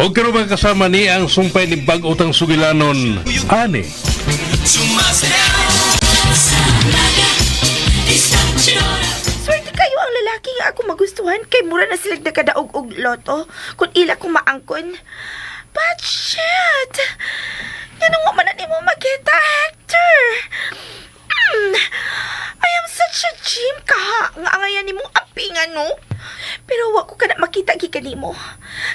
O karon ba kasama ni ang sumpay ni bag-o tang sugilanon, ani. Swerte kayo ang lalaki nga ako magustuhan kay mura na sila nagkadaog og loto kung ila kong maangkon. But shit! Ganun wa man na nimo makita, Hector! I am such a gym ka nga angayan nimo apingan, no? Pero wa ko kana makita gikan nimo.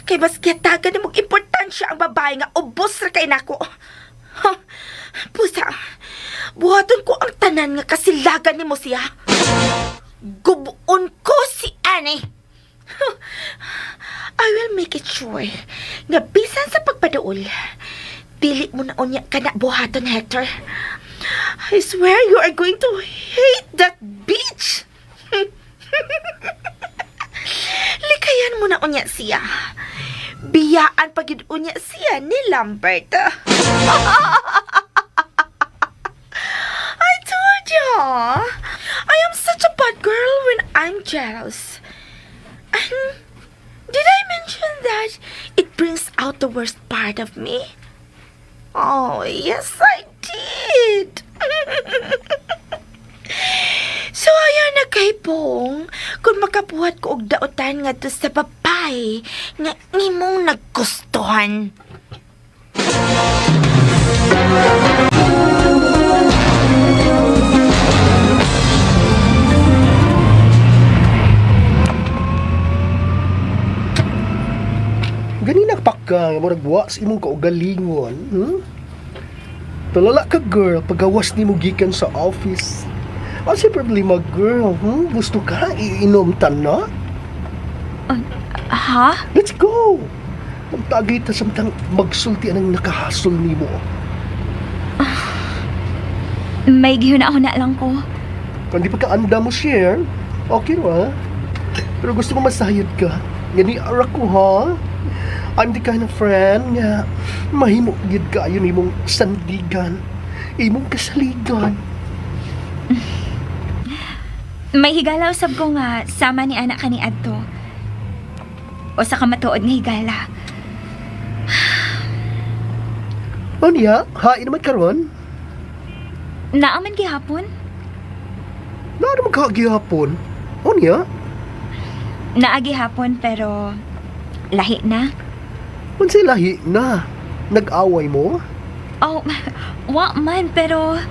Kay mas gihatagan nimo og importansya ang babae nga ubos ra kay nako. Ha, pusa, buhaton ko ang tanan nga kasilagan nimo siya. Gubuon ko si Annie. I will make it sure nga bisan sa pagpaduol, dili mo na unya ka na buhaton, Hector. I swear you are going to hate that bitch. Likayan mo na unya siya. Biyaan pa gyud unya siya ni Lambert. I told you. I am such a bad girl when I'm jealous. And did I mention that it brings out the worst part of me? Oh, yes, I did. So ayaw na kay Bong kung makabuhat ko og daotan ngadto sa babae nga imong nagustuhan. Ganina pa ka, nga murag wa sa imong kaugalingon. Tulala ka, girl, pagawas nimo gikan sa office. Ano problema, girl? Gusto ka? Iinom ta na? Ha? Let's go! Magtagay ta samtang magsulti anang nakahasol nimo. May gihuna-huna lang ko. Kung di pa ka anda mo share, okay ra. Pero gusto ko masayod ka. Ngani ara ko ha. I'm the kind of friend nga mahimo gid kaayo nimong sandigan, imong kasaligan. May higala usab ko nga sama ni anak kani adto. O sa kamatuod nga higala. Unya, hain naman karon. Naaman gihapon? Naa naman ka gihapon. Unya, Naa gihapon pero lahi na. unsay lahi na. Nag-away mo? Oh, wa man pero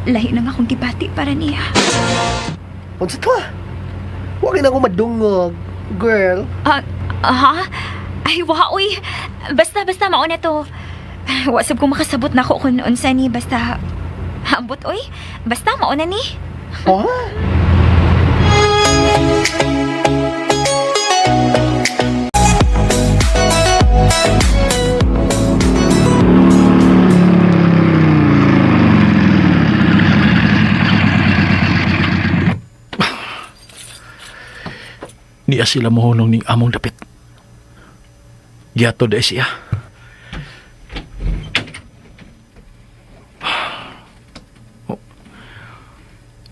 lahi na nga akong gibati para niya. Unsa to? Wa kay na ako madungog, girl. Ah, ha? Ay, wa, uy. Basta, basta, mauna to. Wa sab ko makasabot na ako kung unsa ni. Basta, ambot, uy. Basta, mauna ni. Ha? Niya sila mohunong ning among dapit. Giato dahil siya. Oh.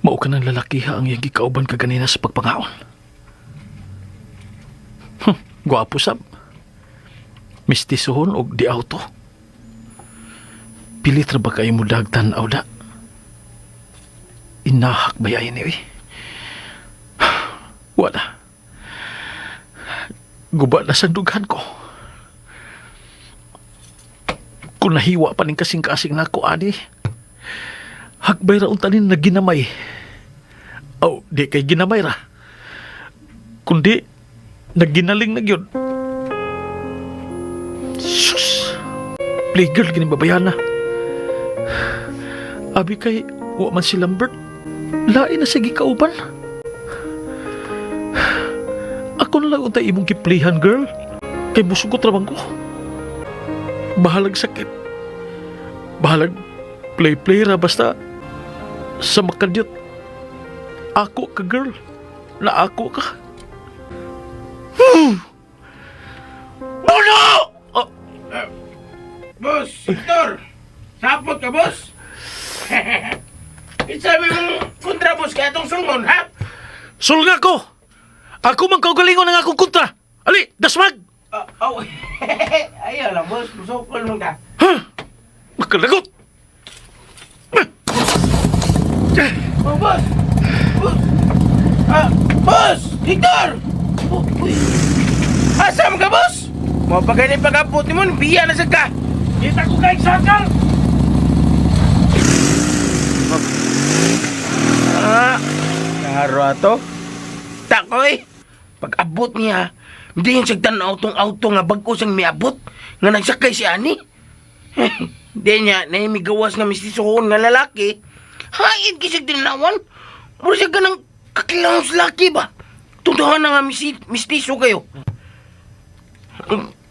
Mao ka ng lalakiha ang iyang gikauban kaganina sa pagpangaon. Gwapo sab. Mistisuhon og di auto. Pilit ra ba kayo mo dagtan aw da? Inahak ba yain ni uy? Wala. Guba na sa dughan ko. Kung nahiwa pa ning kasing-kasing na ako, ani, hakbay ra unta nin na ginamay. Aw, di kay ginamay ra. Kundi, nagginaling na gyud. Sus! Playgirl, gini babayana. Abi kay, wa man si Lambert. Lain na sige kauban. Ako na lang untay imong giplihan, girl. Kay musugot ra man ko. Bahalag sakit. Bahalag play-play ra basta sa makadyot. Ako ka, girl. Na ako ka. Bono! Oh, Boss, Hector! Sapot ka, boss! Isabi mong kontra, boss, kaya itong sulmon, ha? sulga ko! Ako man kaugalingon ang akong kontra. Ali, dasmag! Oh, ayaw lang, boss. Musukol man ka. Ha? Makalagot! Oh, boss! Boss! Ah, boss! Victor! Oh, uy. Asa man ka, boss? Mo pa gani pag-abot nimo, biya na sad ka. Kita ko kay sakal! Ah, klaro ato. Takoy! Pag-abot niya, hindi yung sigtan tong auto nga bag-o siyang miabot, nga nagsakay si Ani. Hindi niya, naimigawas nga mistisuhon nga lalaki. Hain kisig tinanawan. Mura siya ganang kakilangon sa laki ba? Tuntuhan na nga mistiso kayo.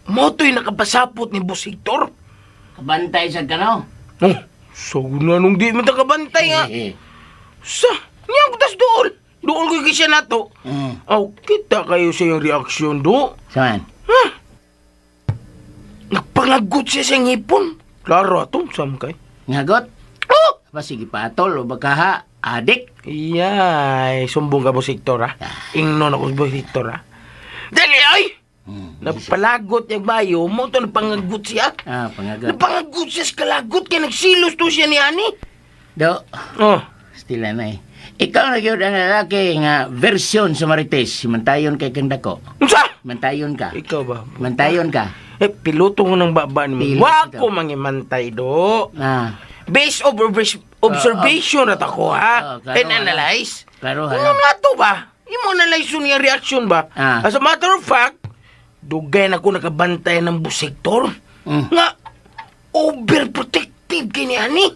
Moto'y nakapasapot ni Boss Hector. Kabantay sa kano. Oh, so na nung di mo takabantay nga. Sa, niya ko tas dool. Dool ko siya nato. Aw, kita kayo sa iyong reaksyon do. Saman? Ha? Nagpangagot siya sa ngipon. Klaro atong sam kay. Ngagot? Oh! Aba, sige patol o baka ha, adik. Iyay, sumbong ka Boss Hector ha. Ingnon ako Boss Hector ha. Dali ay! Nagpalagot niya bayo, mo to nagpangagot siya. Ah, pangagot. Nagpangagot siya sa kalagot kay nagsilos to siya ni Ani. Do, Oh, stila na eh. Ikaw na gyud ang lalaki nga version sa Marites. Mantayon kay kang dako. unsa? Mantayon ka. Ikaw ba? Mantayon ka. Eh, piloto ko ng baba ni mo. Piloto Wa ito. ko mangimantay do. Ah, Based observation at ako, ha? Oh, klaro, And ano. analyze. Klaro, Ano ano. nga to ba? Imo analyze yun niya reaction ba? Ah. As a matter of fact, dugay na ko nakabantay ng busektor. Nga, overprotective kini ani.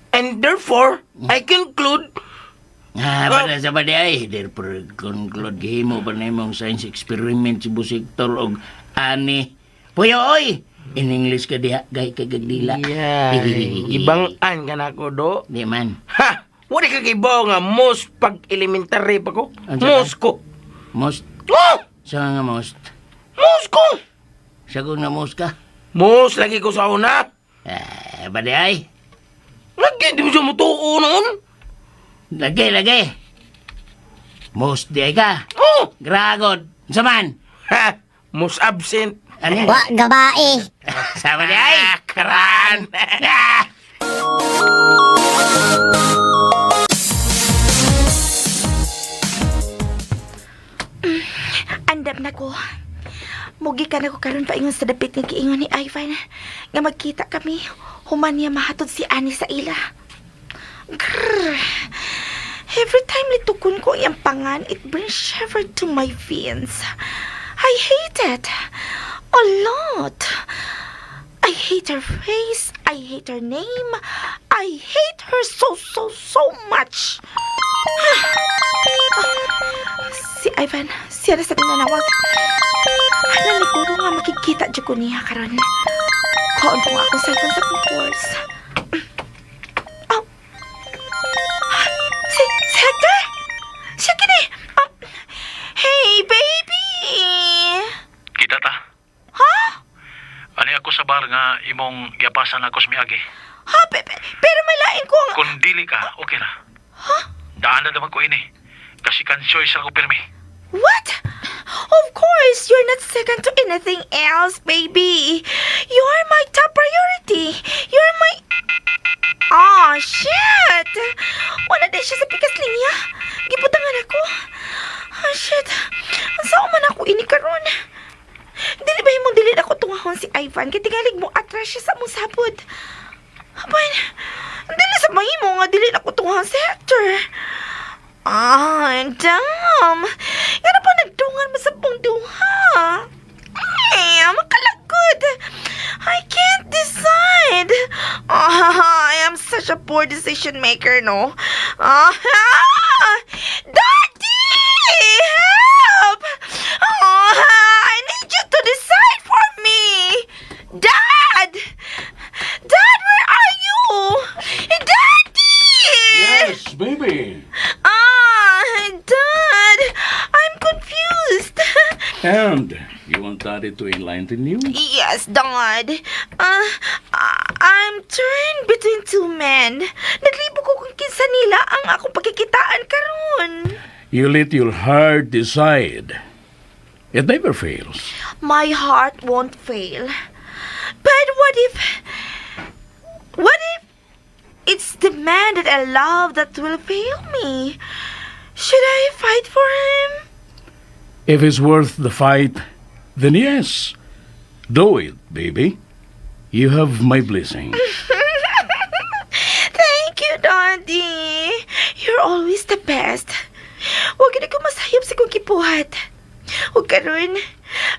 And therefore, I conclude, Ah, para sa badi ay, therefore conclude gihimo pa na imong science experiment si Busiktor og ani. Puyo oy! In English ka diha, gay kay gagdila. yeah, ibang-an ka na ako do. Di man. Ha! Wala ka kibaw nga, most pag-elementary pa ko. Ano siya Most ko. Most? Oh! Sa nga most? Most ko! Sa kung nga most ka? Most lagi ko sa una. Eh, badi ay. Lagi, di mo siya mutuo noon. Lagi, lagi. Most di ay ka. Oh! Gragod. Sa man? Ha! Most absent. Ano? Wa gabae. Sa badi ay. Ah, karan! Ah! Andam na ko. Mugi ka na ko karon paingon sa dapit nga giingon ni Ivan nga magkita kami human niya mahatod si Ani sa ila. Grrr. Every time litukon ko ang iyang pangan, it brings shiver to my veins. I hate it. A lot. I hate her face. I hate her name. I hate her so, so, so much. Si Ivan, siya na sa tinanawag. Ano nga makikita dyan ko niya karon. Koon po nga akong cellphone sa akong course. Oh. Si Hector? Siya kini! Oh. Hey, baby! Kita ta. Ha? Ani ako sa bar nga imong giapasan ako sa miagi. Ha? Pero malain ko ang... Kung dili ka, okay ra. Ha? Daan na naman ko ini. Kasi kan choice ako pirmi. What? Of course, you're not second to anything else, baby. You're my top priority. You're my... Oh, shit! Wala din siya sa pikas linya. Gibutangan ako. Oh, shit. Ang sao man ako ini karon. Dili ba imong dili ako tungahon si Ivan kay tingalig mo atras siya sa among sabod. Apan, dili sa mahimo nga dili na ako tungahon si Hector. Ah, damn! Nga pa nagdungan mo sa duha? Ay, makalagod! I can't decide! Ah, I am such a poor decision maker, no? Ah, Daddy! Help! Ah, I need you to decide for me! Dad! Dad, where are you? Daddy! Yes, baby. Ah, Dad, I'm confused. And you want daddy to enlighten you? Yes, Dad. I'm torn between two men. Naglibo ko kung kinsa nila ang akong pagkikitaan karon. You let your heart decide. It never fails. My heart won't fail. But what if it's the man that I love that will fail me? Should I fight for him? If it's worth the fight, then yes. Do it, baby. You have my blessing. Thank you, Daddy. You're always the best. Wa gyud ko masayop sa akong gibuhat. Ug karon,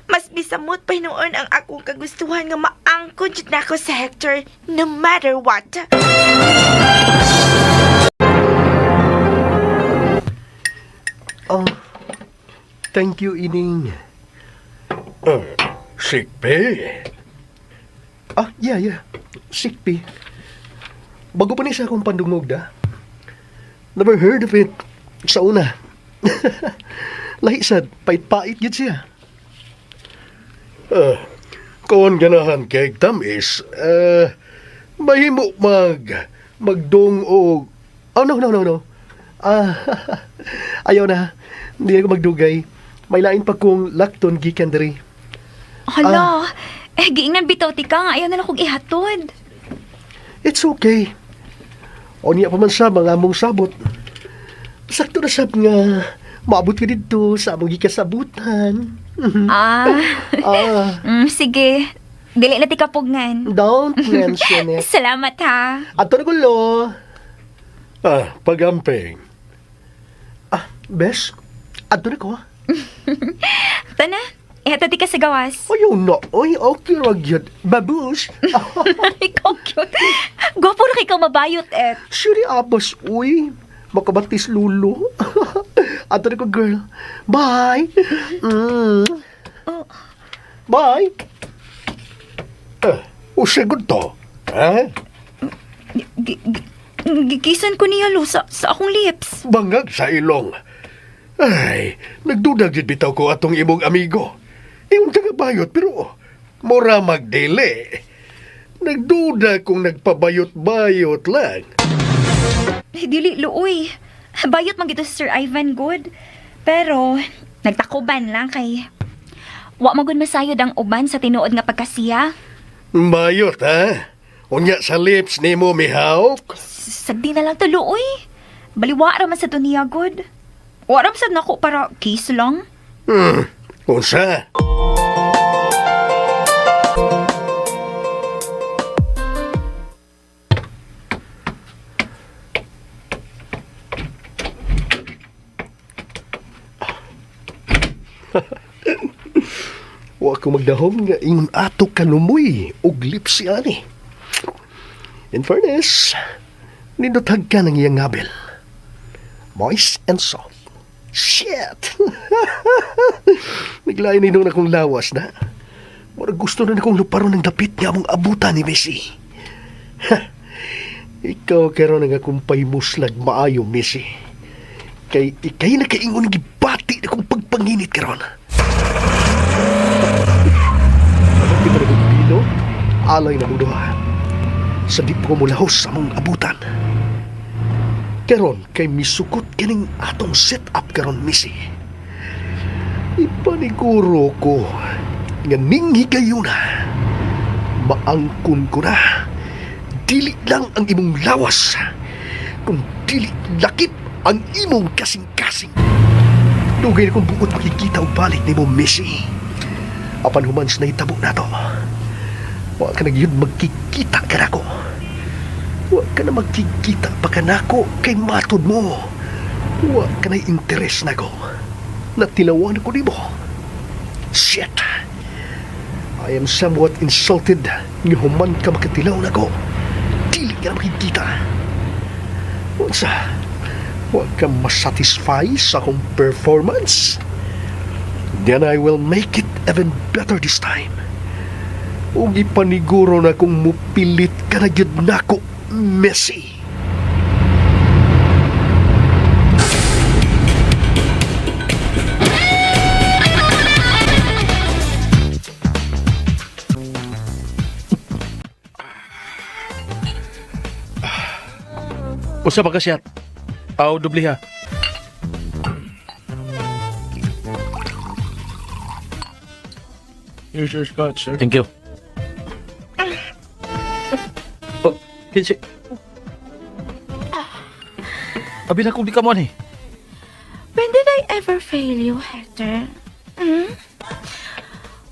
mas misamot pa hinuon ang akong kagustuhan nga maangkon jud nako si Hector no matter what. Oh, thank you, Ining. Sikpi. Ah, yeah. Sikpi. Bago pa ni sa akong pandungog da. Never heard of it sa una. Lahi sad, pait-pait gyud siya. Kung ganahan kay tamis, mahimo magdong og. Oh, no, no, no, no. Ah, ayaw na. Hindi ako magdugay. May lain pa kong lakton gikan diri. Hala, eh giingnan bitaw ti ka nga ayaw na lang kong ihatod. It's okay. O niya pa man sa mga among sabot. Sakto na sab nga maabot ka didto sa among gikasabutan. Ah, Ah, sige. Dili na ti kapugngan. Don't mention it. Salamat ha. Ato na gulo. Ah, pagamping. Ah, bes, ato na ko. Tana, ihatod ti ka sa gawas. Ayaw na. Oy, okay ra gyud. Babush. Ikaw cute. Gwapo ra kay ka mabayot et. Sure abas, uy. Makabatis lulo. Ato na ko, girl. Bye. Oh. Bye. Usagod to. Ha? Gikisan ko niya lo sa akong lips. Bangag sa ilong. Ay, nagduda gid bitaw ko atong imong amigo. Ingon ka nga bayot pero mura magdili. Nagduda kung nagpabayot-bayot lang. Eh, dili luoy. Bayot man gito si Sir Ivan good. Pero nagtakuban lang kay wa man gud masayod ang uban sa tinuod nga pagkasiya. Bayot ha? Unya sa lips nimo mihawk? Sagdi na lang to luoy. Baliwa ra man sa to niya good. Wa ra man sad nako para kiss lang. Unsa? Wa ko magdahom nga ingon ato kalumoy og lips si ani. In fairness, nindotag ka ng iyang ngabel. Moist and soft. Shit! Naglain ni na akong lawas na. Murag gusto na akong luparon ng dapit nga among abutan ni Messi. Ha! Ikaw karon ang akong paymuslag maayo, Messi. Kay ikay nakaingon gibati na akong pagpanginit karon. Kita na kong pilo, alay na muduha. Sa di pa ko mulahos sa among abutan. Karon kay misukot kining atong set up karon, Missy. Ipaniguro ko nga ning higayuna. Maangkon ko na. Dili lang ang imong lawas, kung dili lakip ang imong kasing-kasing. Dugay na kong buot makikita og balik nimo, Missy. Apan human sa nahitabo nato, wa ka na gyud magkikita kanako. Wa ka na magkikita pa kanako kay matod mo, wa ka na interes nako. Natilawan ko nimo. Shit! I am somewhat insulted nga human ka makatilaw nako, dili ka na makikita. Unsa? Wa ka masatisfy sa akong performance? Then I will make it even better this time. Ug ipaniguro na kung mupilit ka na gyud nako, Messi. Usa pa ka shot. Aw, dubli ha. Here's your scotch, sir. Thank you. Oh, Kinsi. Abi na kung di ka mo ani. When did I ever fail you, Hector? Hmm?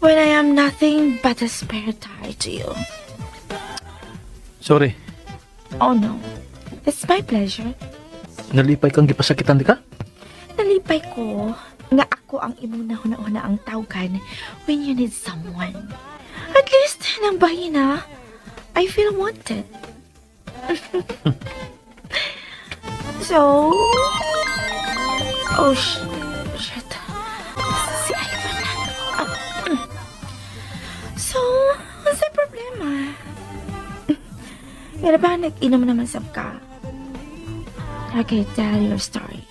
When I am nothing but a spare tire to you. Sorry, Oh no. It's my pleasure. Nalipay kang gipasakitan di ka? Nalipay ko nga ako ang imong nahuna-huna ang tawgan when you need someone. At least, nang bahina, I feel wanted. So, oh, shit. Si Ivan na. Ah. So, ano problema? Nga ba nag-inom naman sab ka? Okay, tell your story.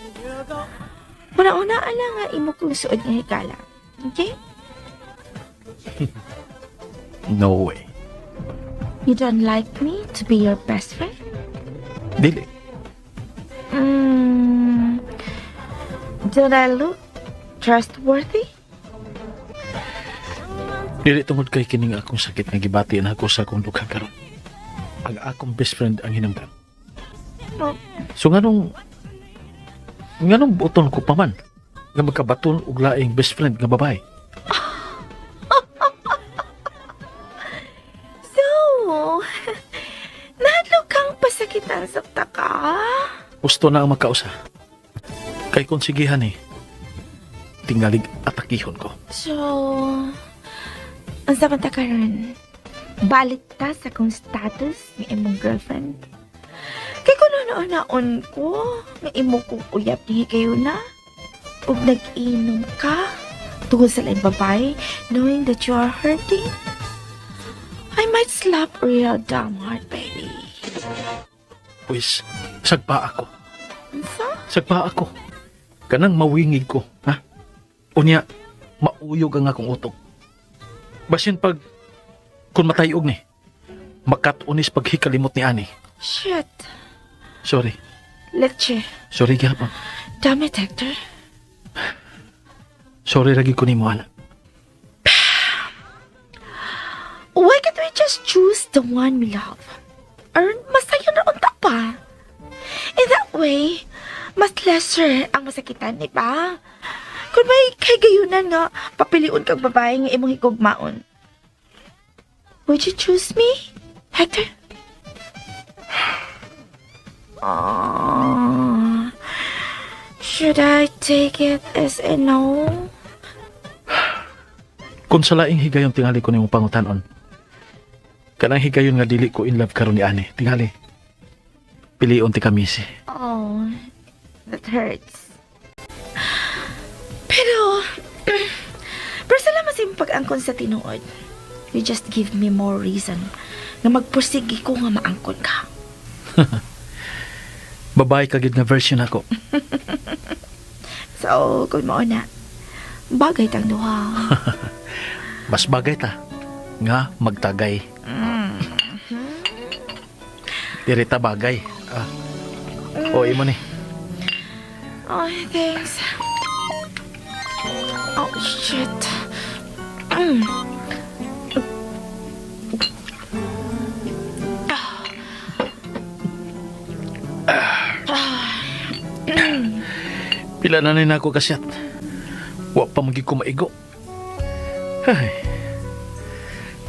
Una-una ala nga imo kong suod nga higala. Okay? No way. You don't like me to be your best friend? Dili. Don't I look trustworthy? Dili tungod kay kining akong sakit nga gibati na ako sa akong dughan karon. Ang akong best friend ang hinungdan. Oh. So nganong buoton ko pa man nga magkabaton og laing best friend nga babae? So, nahadlok kang pasakitan sa taka? Gusto na ang magkausa. Kay kung sigihan eh, tingalig atakihon ko. So, ang sa ta karon, balik ta sa kong status ng imong girlfriend. Kay kung naon ko, nga imo kong uyab ni kayo na, ug nag-inom ka, tungkol sa laing babae, knowing that you are hurting, I might slap real damn hard, baby. Pues, sagpa ako. Unsa? Sagpa ako. Kanang mawingig ko, ha? Unya, mauyog ang akong utok. Basin pag, kung matayog ni, makatunis paghikalimot ni ani. Shit. Sorry. Leche. Sorry gihapon. Damn it, Hector. Sorry lagi ko nimo ana. Why can't we just choose the one we love? Or masayo na unta pa. In that way, mas lesser ang masakitan, di ba? Kung may kagayunan nga, papiliun kag babae nga imong higugmaon. Would you choose me, Hector? Aww. Should I take it as a no? Kung sa laing higayon tingali ko nimong pangutanon. Kanang higayon nga dili ko in love karon ni ani. Tingali. Pilion ti kamisi. Oh, that hurts. Pero, pero salamat sa imong pag-angkon sa tinuod. You just give me more reason na magpursige ko nga maangkon ka. Babae ka gid nga version ako. So, kung mao na, bagay tang duha. Mas bagay ta nga magtagay. Diri ta bagay. Ah. O imo ni. Oh, thanks. Oh, shit. Pila na ni nako kasyat. Wa pa magyud ko maigo. Ay.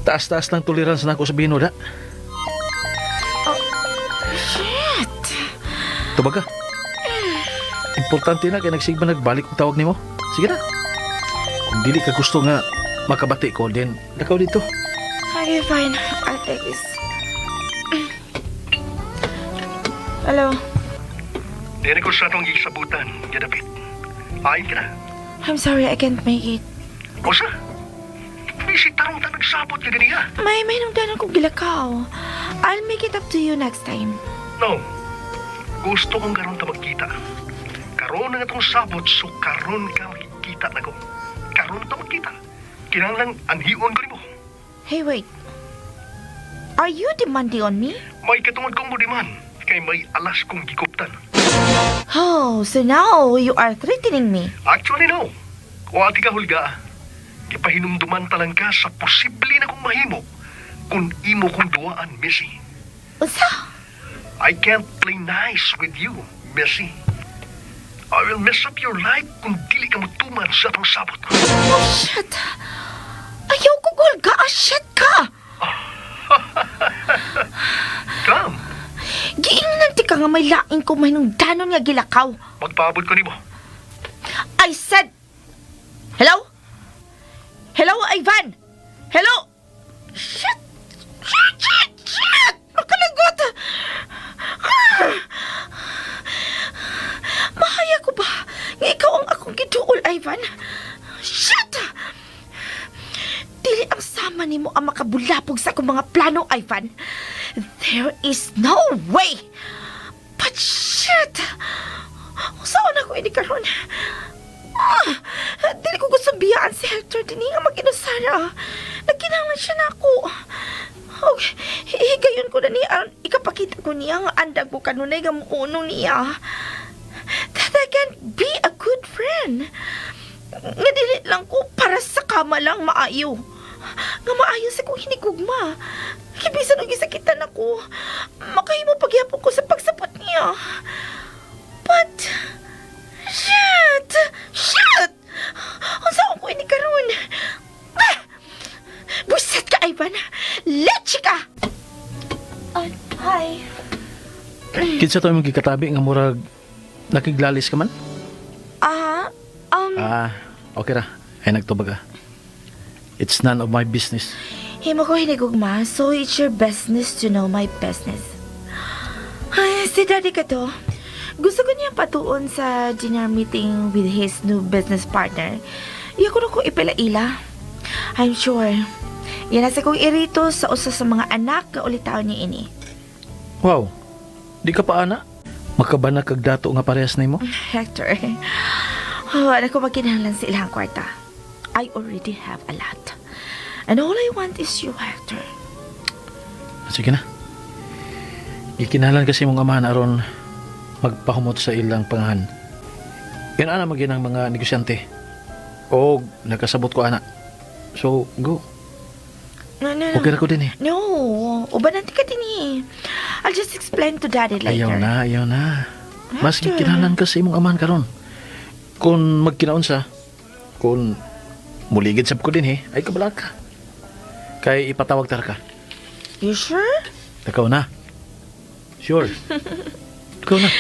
Taas-taas lang tolerance nako sa bino da. Shit! Tubaga. Importante na kay nagsigba nagbalik og tawag nimo. Sige na. Kung dili ka gusto nga makabati ko, then lakaw dito. Okay, fine. I'll take this. Hello. Diri ko sa atong gisabutan, nga dapit. Ayon ka na. I'm sorry, I can't make it. Usa? Bisita tarong ta nagsabot ka ganiya. May nungdanan kong gilakaw. I'll make it up to you next time. No. Gusto kong karon ta magkita. Karon na nga tong sabot, so karon ka makikita nako. Karon ta magkita. Kinahanglan anhion ko nimo. Hey, wait. Are you demanding on me? May katungod kong budiman kay may alas kong gikuptan. Oh, so now you are threatening me. Actually no. Wa ti ka hulga. Ipahinumduman ta lang ka sa posible na kong mahimo kung imo kong duwaan, Missy. Unsa? I can't play nice with you, Missy. I will mess up your life kung dili ka mutuman sa atong sabot. Oh, shit! Ayaw ko gulga! Ah, shit ka! Come, Giingnan ti ka nga may lain ko mahinungdanon nga gilakaw. magpaabot ko nimo. I said... Hello? Hello, Ivan? Hello? Shit! Shit! Shit! Shit! Makalagot! Ah! Mahaya ko ba nga ikaw ang akong giduol, Ivan? Shit! Dili ang sama nimo ang makabulabog sa akong mga plano, Ivan. There is no way! But shit! Saan ako ini karon? Ah, dili ko gusto biyaan si Hector dinhi nga mag-inusara. Nagkinahanglan siya na ako. Okay, higayon ko na niya. Ikapakita ko niya nga andag ko kanunay nga muuno niya. That I can be a good friend. Nga dili lang ko para sa kama lang maayo. Nga maayo sa kong hinigugma. Kay bisan og gisakitan ako, makahimo pagyapon ko sa pagsapot niya. But, shit! Shit! Unsa ko ini karon? Ah! Buset ka, Ivan! Leche ka! Ah, hi. Kinsa to imong gikatabi nga murag nakiglalis ka man? Ah, Ah, okay ra. Ay nagtubag ka. It's none of my business. Himo ko hinigugma, so it's your business to know my business. Ay, si Daddy ka to. Gusto ko niyang patuon sa dinner meeting with his new business partner. Iya ko na ko ipila-ila. I'm sure. Yan nasa kong irito sa usa sa mga anak nga ulitaw niya ini. Wow. Di ka pa ana? Makabana kag dato nga parehas nimo? Hector, oh, ano ko magkinahanglan sa ilang kwarta? I already have a lot. And all I want is you, Hector. Sige na. Gikinahanglan kasi mong amahan aron magpahumot sa ilang pangahan. Yan ana magin ang mga negosyante. O nakasabot ko ana. So, go. No, no, no. Okay ra ko din eh. No, ubanan ka din eh. I'll just explain to Daddy later. Ayaw na, ayaw na. Mas Hector. gikinahanglan ka sa imong amahan karon. Kung magkinaunsa, kung muligid sab ko din eh, ay kabala ka. Kay ipatawag tara ka. You sure? Ikaw na. Sure. Ikaw na.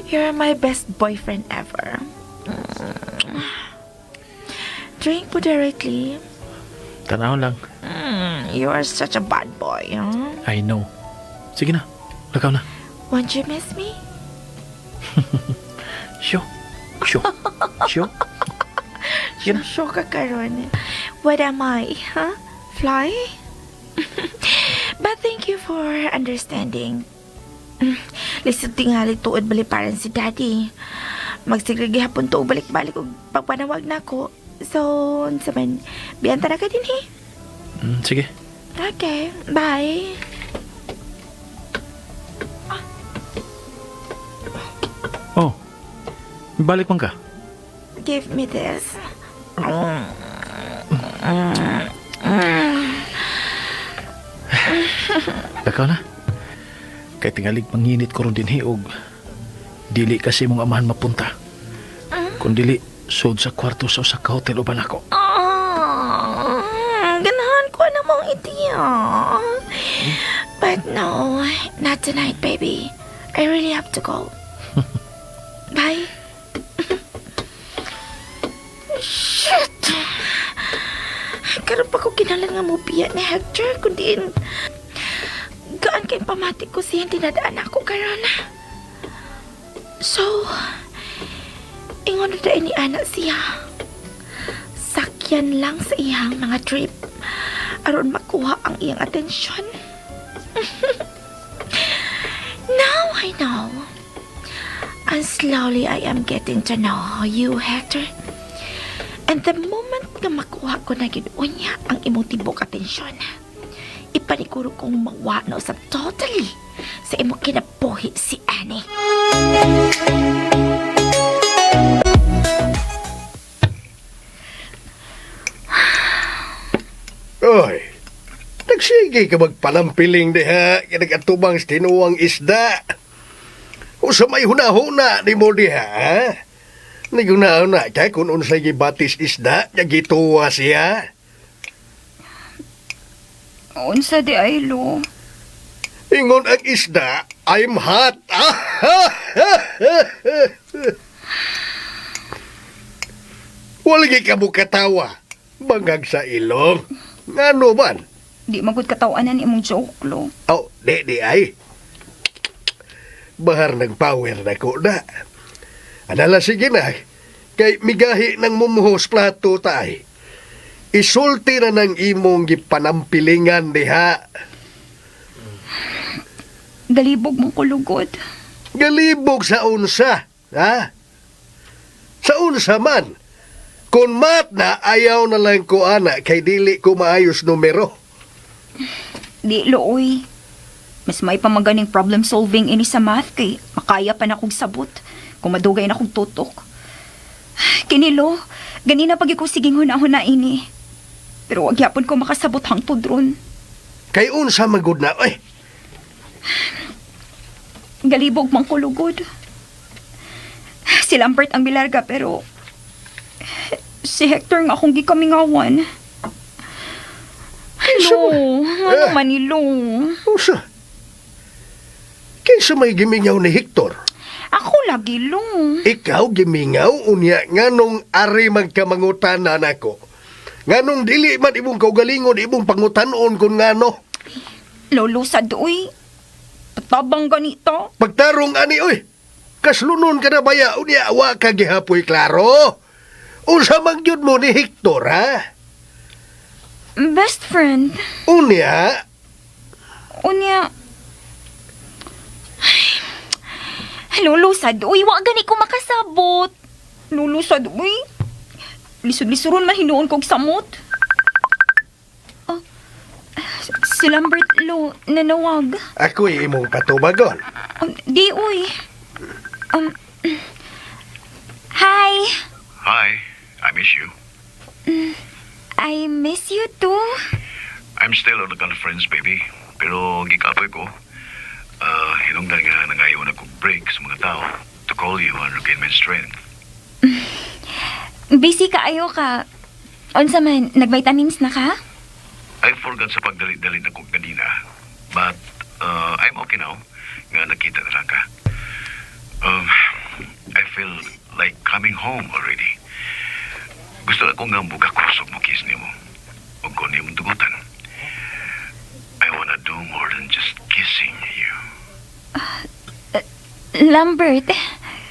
You're my best boyfriend ever. Drink mo directly. Tanahon lang. You are such a bad boy, huh? I know. Sige na. Lakaw na. Won't you miss me? Sure. Sure. Sure. Sige na. Sure ka karon. What am I, huh? Fly? But thank you for understanding. Lisod tingali tuod baliparan si Daddy. Magsigre gihapon to balik-balik og pagpanawag nako. So, unsa man, biyanta na ka din eh. Sige. Okay, bye. Oh. Balik man ka. Give me this. Lakaw na. Kay tingalig manginit ko ron din og dili kasi mong amahan mapunta. Kung dili, sud sa kwarto sa usa ka hotel uban ako. Ah, ganahan ko na mong ideya. But no, not tonight, baby. I really have to go. Bye. Shit! Karon pa ko kinahanglan nga mobiya ni Hector, kundi gaan kay pamati ko siyang dinadaan ako karon. So, ingon na ni anak siya. Sakyan lang sa iyang mga trip aron makuha ang iyang atensyon. Now I know. And slowly I am getting to know you, Hector. And the moment nga makuha ko na gid unya ang imong tibok atensyon, ipaniguro kong mawa na usab totally sa imong kinabuhi si Annie. Sige ka magpanampiling diha, nag-atubang sa tinuang isda. Unsa may hunahuna ni mo diha, ha? Naghunahuna ka kung unsay gibatis isda, nga gituwa siya. Unsa di ay, Lo? Ingon ang isda, "I'm hot." Wala ka mo katawa. Bangag sa ilong. Ngano man? Di magud katawanan imong joke, Lo. Oh, di, di ay. Bahar ng power na ko na. Anala, sige na. Kay migahi ng mumuhos plato tay. Isulti na ng imong gipanampilingan diha. Galibog mong kulugod. Galibog sa unsa, ha? Sa unsa man. Kung mat na, ayaw na lang ko ana kay dili ko maayos numero. Di, Lo, uy. Mas may pamaganing problem solving ini sa math kay makaya pa na kong sabot kung madugay na kong tutok. Kini, Lo, ganina pag ko siging huna-huna ini. Pero wag yapon ko makasabot hangtod ron. Kay unsa magud na, ay. Galibog mang kulugod. Si Lambert ang bilarga pero si Hector nga akong gikamingawan. Lo, ano Eh. man ni Lo? Unsa? Kinsa may gimingaw ni Hector? Ako lagi, Lo. Ikaw gimingaw unya nganong ari magkamangutana nako? Nganong dili man imong kaugalingon imong pangutanon kung ngano? Lolo sa doy. Patabang ganito. Pagtarong ani oy. Kaslunon ka na baya unya wa ka gihapoy klaro. Unsa man gyud mo ni Hector, ha? Best friend. Unya, Unya. Ay, Lolo sad, uy, wa gani ko makasabot. Lolo sad, uy. Lisod-lisuron man hinuon kog samot. Oh, si Lambert, Lo, nanawag. Ako'y imong patubagon. Di, uy. Hi. Hi, I miss you. I miss you too. I'm still on the conference, baby. Pero gikapoy ko. Hinungdan nga nangayon ako break sa mga tao to call you and regain my strength. Busy ka ayo ka. Unsa man, nag-vitamins na ka? I forgot sa pagdali-dali na kong kanina. But I'm okay now nga nakita na lang ka. I feel like coming home already. Gusto na ko nga mugakusog mo kiss nimo. Ug ko nimo dugutan. I wanna do more than just kissing you. Lambert,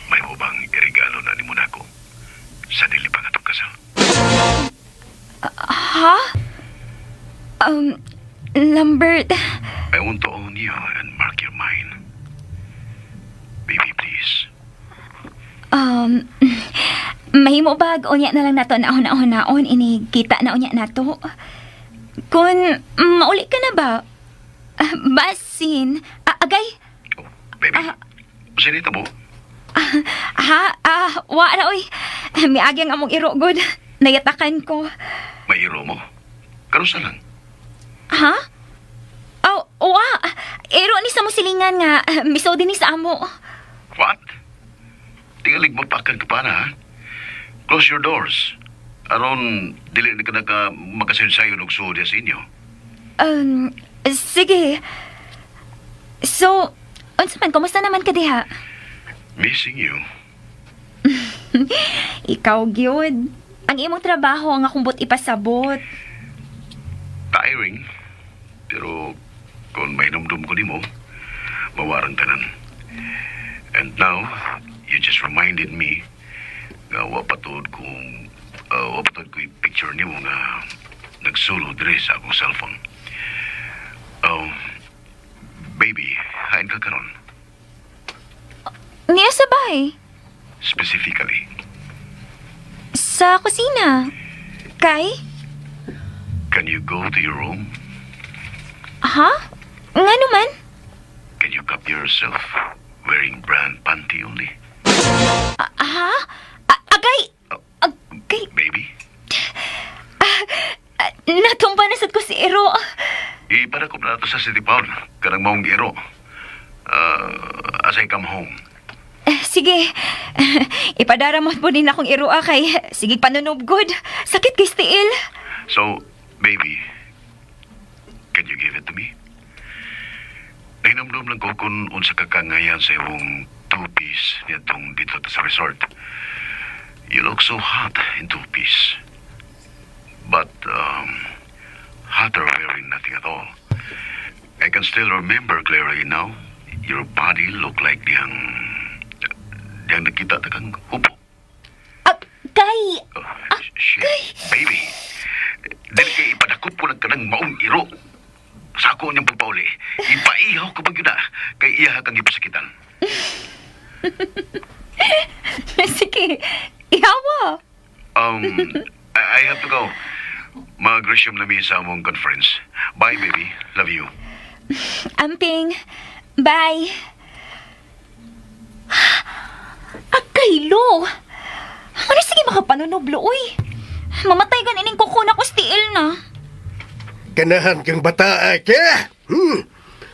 May bang irigalo na nimo nako sa dili pa katong kasal? Ha? Lambert, I want to own you and mark your mine. Baby, please. Mahimo bag, unya na lang nato na naon ini kita na unya nato. Kung mauli ka na ba? Ah, basin, ah, agay, Oh, baby. Sinita mo? Ha? Ah, wa na oy. Miagi ang among iro gud. Nayatakan ko. May iro mo. Karusa lang. Ha? Oh, wa. Iro ni sa mo silingan nga miso din ni sa amo. What? Tingalig mapakan ka pa na, ha? Close your doors. Aron, dili na ka naka makasensayo og suod sa inyo. Sige. So, unsa man, kumusta naman ka diha? Missing you. Ikaw gyud. Ang imong trabaho ang akong but ipasabot. Tiring. Pero kung may numdum ko nimo, mawarang tanan. And now, you just reminded me nga wa pa tuod ko picture nimo nga nagsulo diri sa akong cellphone. Oh, baby, hain ka karon? Niya sa bahay. Specifically, Sa kusina. Kay? Can you go to your room? Ha? Nga naman? Can you cup yourself wearing brand panty only? Ha? Agay! Agay! Baby, Ah, natumba na sad ko si Ero. ipadala Ipadakop na nato sa City Pound. Kanang maong iro. As I come home. Eh, sige. Ipadara mo po din akong iroa kay sige panunob good. Sakit kay stiil. So, baby, can you give it to me? Nahinumdum lang ko kung unsa ka kangayan sa imong two-piece niadtong dito ta sa resort. You look so hot in two-piece. But, hotter wearing nothing at all. I can still remember clearly now. Your body looked like diyang nakita ta kang hubo. Ah, kay Oh, shit, baby. Dili kay ipadakop ko lang kanang maong iro. Sa ako niyang pagpauli, ipaihaw ka bang yun na, kay iya kang ipasakitan. Sige. Ihawa. I have to go. Mag-resume na mi sa among conference. Bye, baby. Love you. Amping. Bye. Agay, Lo! Ano sige makapanunoblo, uy. Mamatay ganining kuko na ko stiil na. Ganahan kang bata, kaya?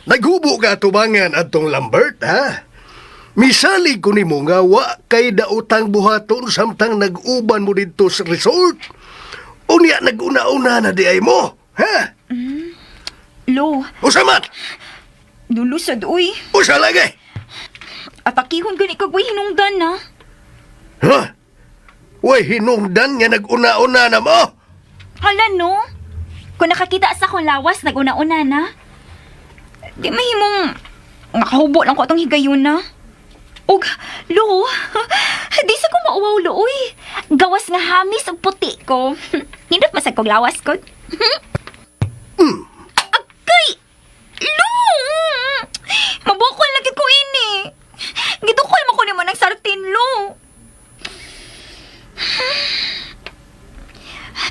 Naghubo ka tubangan atong Lambert, ha? Misalig ko nimo nga wa kay daotang buhaton samtang nag-uban mo didto sa resort. Unya nag-una-una na di ay mo, ha? Lo, Usa man, dulusad, uy. Usa lagi. Atakihon gani kag way hinungdan na. Ha? Way hinungdan nga nag-una-una na mo. Hala, no? Kung nakakita sa akong lawas, nag-una-una na. Di mahimong nakahubo lang ko atong higayon na. Ug, lo, di sa ko mauwaw, lo, uy. Gawas nga hamis og puti ko. Nindot masag kog lawas ko. Agay! Lo! Mabukol na gid ko ini. Gidukol mo ko nimo ng sartin, lo.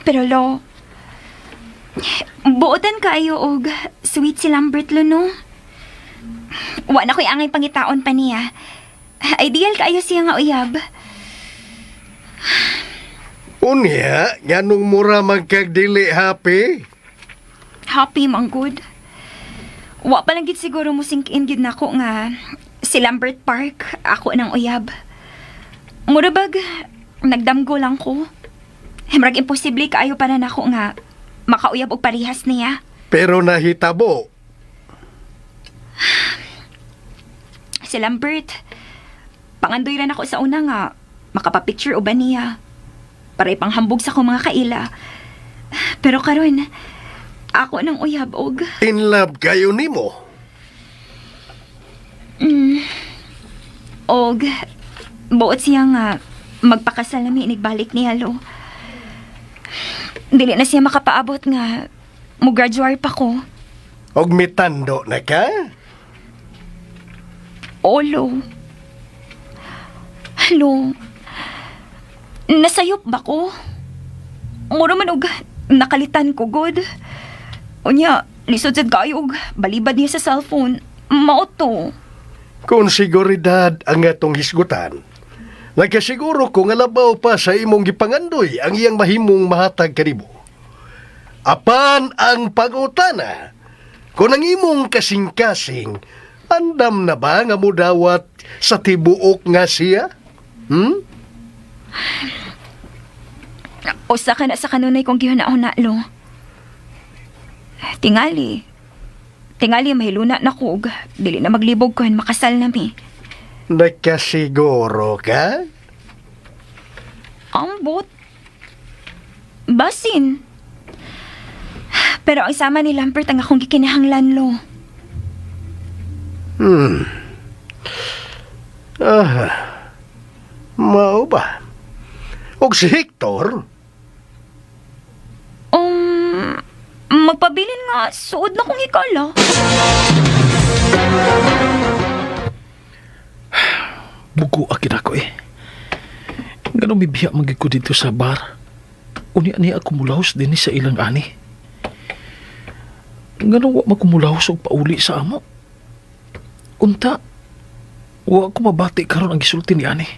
Pero lo, buotan kaayo og sweet si Lambert lo, no? Wa na ko'y angay pangitaon pa niya. Ideal kaayo siya nga uyab. Unya, nganong mura man kag dili happy? Happy man good. Wa pa lang gid siguro mo sink in gid nako nga si Lambert Park ako nang uyab. Mura bag nagdamgo lang ko. Murag imposible kaayo para nako nga makauyab og parehas niya. Pero nahitabo. Si Lambert, pangandoy ra nako sa una nga makapapicture uban niya. Para ipanghambog sa akong mga kaila. Pero karon ako nang uyab og In love kayo nimo. Og buot siya nga magpakasal na mi inigbalik niya lo. Dili na siya makapaabot nga mo graduate pa ko. Og mitando na ka? Olo. Lo. Nasayop ba ko? Mura man og nakalitan ko god. Unya, lisod sad kaayo og balibad niya sa cellphone. Mao to. Kung siguridad ang atong hisgutan, nagkasiguro ko nga labaw pa sa imong gipangandoy ang iyang mahimong mahatag kanimo. Apan ang pangutana, kung ang imong kasing-kasing, andam na ba nga mudawat sa tibuok nga siya? Usa ka na sa kanunay kong gihuna-huna, lo. Tingali. Tingali, mahiluna na ko. Og dili na maglibog ko, makasal na mi. Nagkasiguro ka? Ambot. Basin. Pero ang sama ni Lambert ang akong gikinahanglan, lo. Ah, mao ba? Og si Hector? Magpabilin nga, suod na kong hikala. Bugo akin ako eh. Ganun bibiya magig ko dito sa bar. Unya niya ako mulahos din sa ilang ani. Ganun wa makumulahos og pauli sa amo. Unta, wa ko mabati karon ang gisulti ni ani.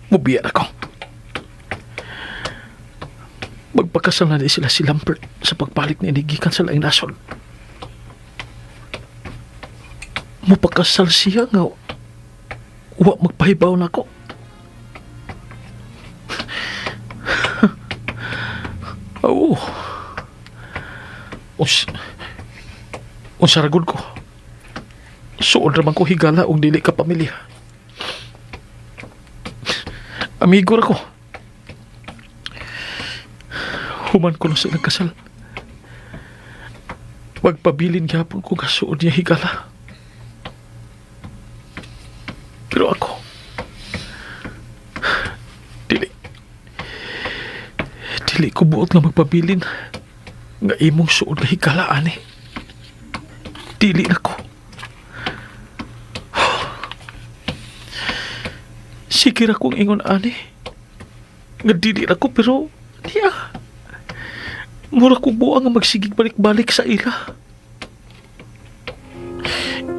Mubiya na ko. Magpa Magpakasal na di sila si Lambert sa pagbalik ni gikan sa laing nasod. Mupakasal siya nga wa magpahibaw nako. Oo. Unsa ra gud ko. Suod ra man ko higala og dili ka pamilya. Amigo ra ko. Human ko na sa ilang kasal. Magpabilin gyapon ko nga suod niya higala. Pero ako, dili. Dili ko buot nga magpabilin nga imong suod nga higala ani. Dili na ko. Sige ra kong ingon ani. Nga dili ra ko pero niya. Mura kong buang nga magsigig balik-balik sa ila.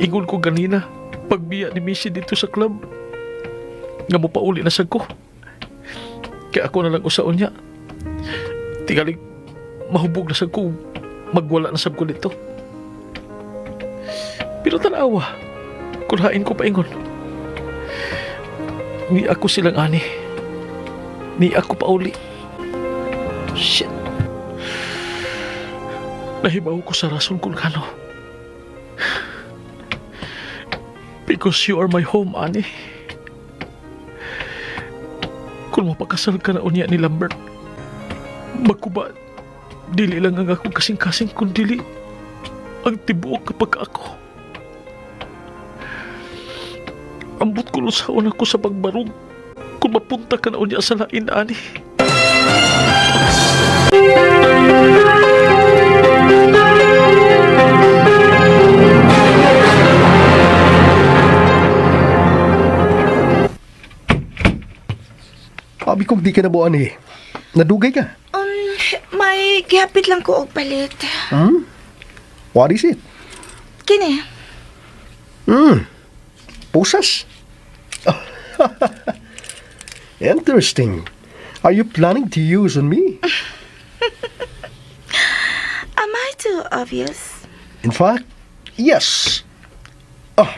Ingon ko ganina, pagbiya ni Missy dito sa club, nga mopauli na sad ko. Kaya ako na lang usaon niya. Tingalig, mahubog na sad ko, magwala na sab ko dito. Pero tanawa, kun hain ko paingon. Ni ako silang ani. Ni ako pauli. Shit. Nahibaw ko sa rason kung kano. Because you are my home, ani. Kung mapakasal ka na unya ni Lambert, magkuba, dili lang ang akong kasing-kasing kung dili ang tibuok kapag ako. Ambot ko lang sa una ko sa pagbarog kung mapunta ka na unya sa lain, ani. Abi kong di ka na buwan eh. Nadugay ka. May gihapit lang ko og palit. What is it? Kini. Pusas. Interesting. Are you planning to use on me? Am I too obvious? In fact, yes. Oh,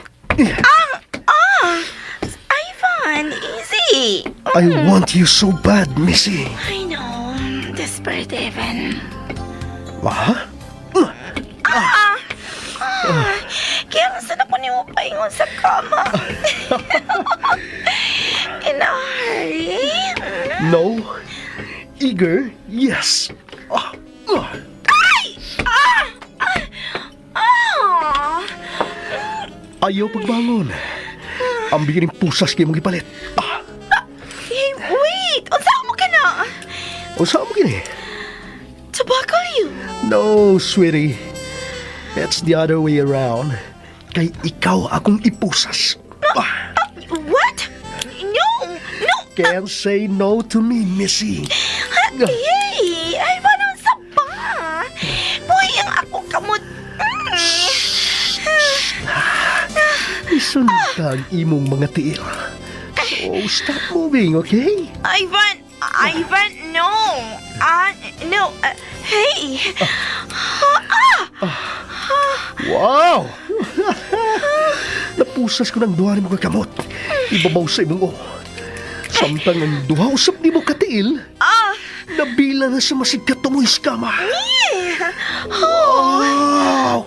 Ivan, easy. I want you so bad, Missy. I know. Desperate, Evan. Ha? Ah, kaya nga sana ko nimo paingon sa kama. In a hurry? No. Eager? Yes. Ah, ah. Ah! Ah! Ayaw pagbangon. Ang bigining pusas kay mong ipalit. Ah, Hey, wait! Unsa mo ka na? Unsa mo kini? To buckle you. No, sweetie. It's the other way around. Kay ikaw akong ipusas. Ah, What? No! No! Can't say no to me, Missy. Hey! Ivan, unsa ba? Buhi ang akong kamot. Isunod ka ang imong mga tiil. So, stop moving, okay? Ivan! Ivan, no! Ah, no. Hey! Ah! Wow! Napusas ko ng duha nimo ka kamot. Ibabaw sa imong o. Samtang ang duha usab nimo katiil, Ah! nabila na sa masigkat mo iskama. Wow!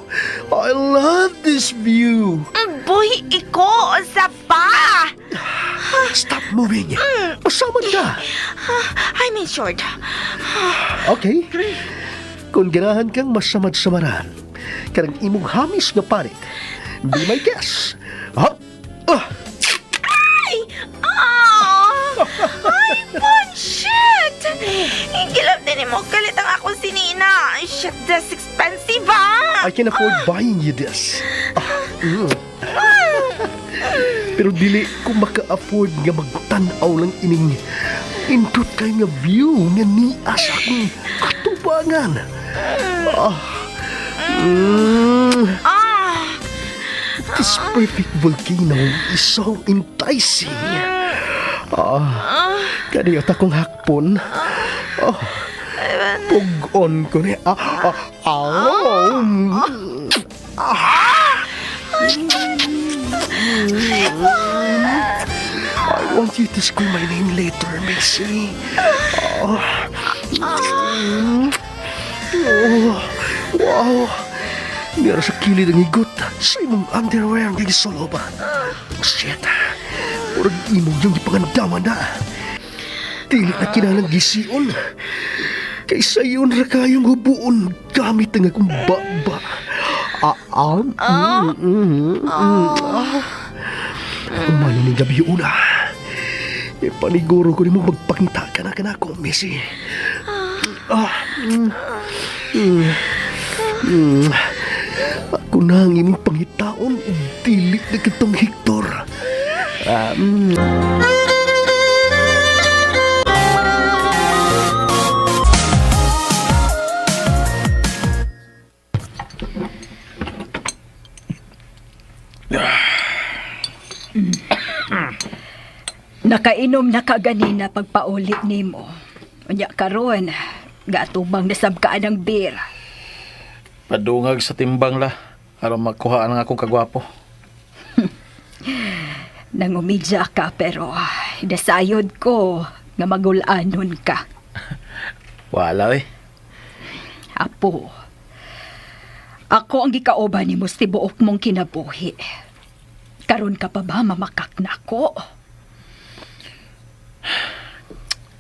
I love this view. Buhi iko sa pa! Stop moving. Masamad ka. I'm in short. Okay. Kung ganahan kang masamad-samaran, kanang imong hamis nga panit, be my guest. Hop! Ah! Ay! Ah! Ivan, shit! Gilab din mo kalit ang akong sinina. Shit, that's expensive, ah! I can afford buying you this. Ah, Pero dili ko maka-afford nga magtan-aw lang ining indot kay nga view nga niya sa akong atubangan. Ah. Ah! This perfect volcano is so enticing. Ah, kaniyot akong hakpon. Oh, Ivan, Pugon ko ni. Ah, ah, ah, mm. I want you to scream my name later, Missy. Oh. Oh. Wow. Nira sa kilid ang higot sa imong underwear ang gisoloba. Shit. Murag imong yung gipangandaman na. Dili na kinalang gision. Kay sayon ra kayong hubuon gamit ang akong baba. Ah, ah, mm, mm, mm, ah. Umano ning gabi una. E paniguro ko nimo magpakita ka na kanako, Missy. Ah, mm, mm, mm. Ako na ang imong pangitaon ug dili na kitong Hector. Ah, mm. Nakainom na ka ganina pagpauli nimo. Unya karon, gaatubang nasab ka ang beer. Padungag sa timbang la. Aron makuha ang akong kagwapo. Nangumidya ka pero nasayod ko nga magulanon ka. Wala eh. Apo, ako ang gikaoban nimo sa tibuok mong kinabuhi. Karon ka pa ba mamakak nako?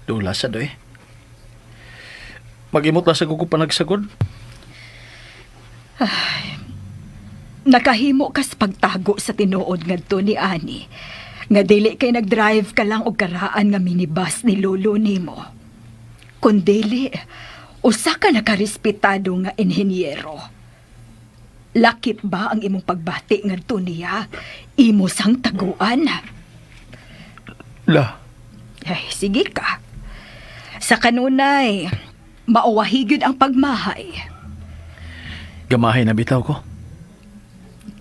Dula sa doy. Magimot la sa ko panagsagod. Nakahimo kas pagtago sa tinuod ngadto ni Ani. Nga dili kay nagdrive ka lang og karaan nga minibus ni lolo nimo. Kun dili, usa ka nakarespetado nga inhinyero. Lakip ba ang imong pagbati ngadto niya? Imo sang taguan. La, Ay, sige ka. Sa kanunay, mauwahi gyud ang pagmahay. gamahay na bitaw ko.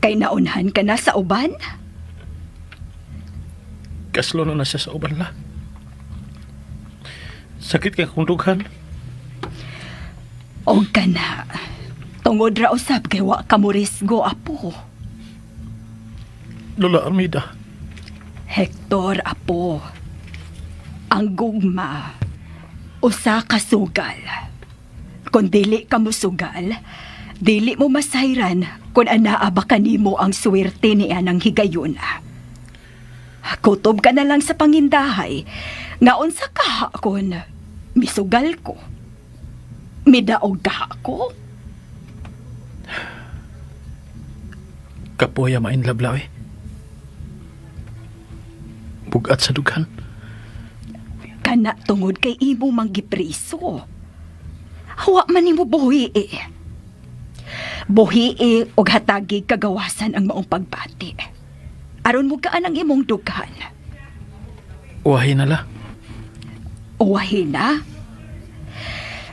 Kay naunhan ka na sa uban. Kaslo na na siya sa uban la. Sakit kay akong dughan. Og ka na. Tungod ra usab kay wa ka mo risgo, apo. Lola Armida, Hector, apo. Ang gugma, usa ka sugal. Kung dili ka mosugal, dili mo masayran kung anaa ba kanimo ang suwerte ni anang higayuna. Kutob ka na lang sa pangindahay, nga unsa ka kon misugal ko. Midaog ka ko. kapoya mainlablaw eh. Bugat sa dughan. Kana tungod kay imo manggipriso. Hawa man nimo buhi eh. Buhi eh, og hatagi kagawasan ang maong pagbati. Aron mo kaan ang imong dughan. Uwahin na la. Uwahi na.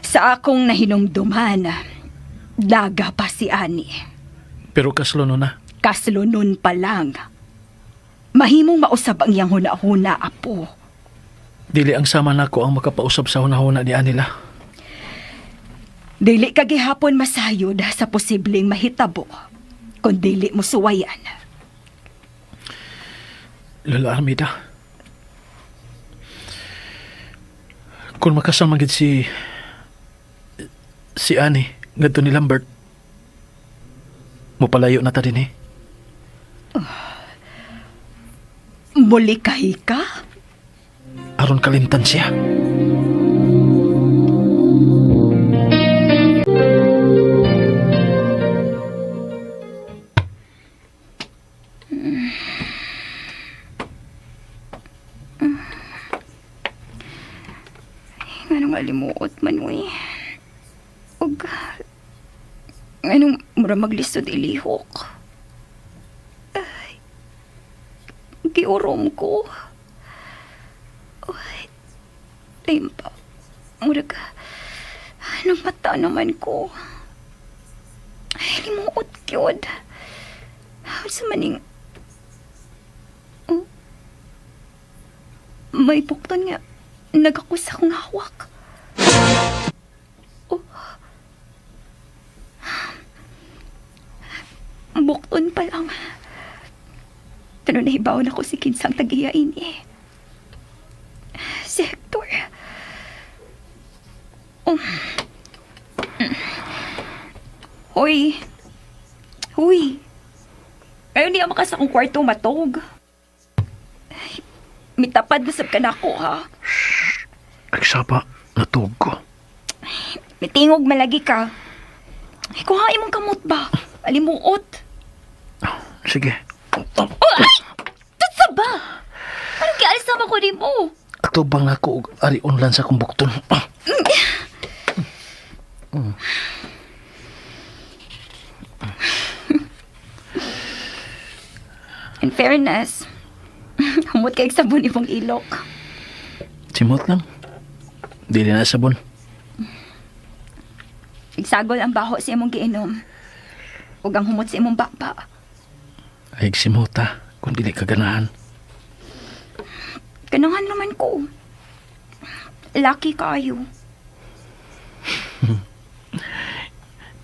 Sa akong nahinumduman, daga pa si Ani. Pero kaslo no na. Kaslo nun pa lang. Mahimong mausab ang iyang huna-huna, apo. Dili ang sama nako ang makapausab sa hunahuna ni Anila. Dili ka gihapon masayod sa posibleng mahitabo kung dili mo suwayan. Lola Armida. Kung makasal man gid si Ani ngadto ni Lambert, mopalayo na ta din eh. Muli kay ka? Aron kalimtan siya. Anong alimuot man, uy. Og, anong mura maglisod ilihok. Ay, giurom ko. Ay, timpa. Murag, anong mata naman ko. Ay, limuot gyud. Sa maning, oh, may bukton nga, nagakus akong hawak. Buhaton pa lang. Pero nahibaw na ko si kinsang tag-iya ini. Si Hector. Oh. Hoy. Huy. Ngayon di ka sa akong kwarto matog. Ay, mitapad na sab ka na ako, ha? Nagsaba, natug ko. Mitingog malagi ka. Ay, kuha imong kamot ba? Alimuot. Sige. Oh, ay! Tutsa ba? Anong gialis naman ko nimo? Ato bang nako og ari unlan sa akong bukton. In fairness, humot kay sabon imong ilok. Simot lang. Dili na sabon. Igsagol ang baho sa imong giinom. Ug ang humot sa imong bakba. Ay simota kung dili ka ganahan. Ganahan naman ko. Lucky kayo.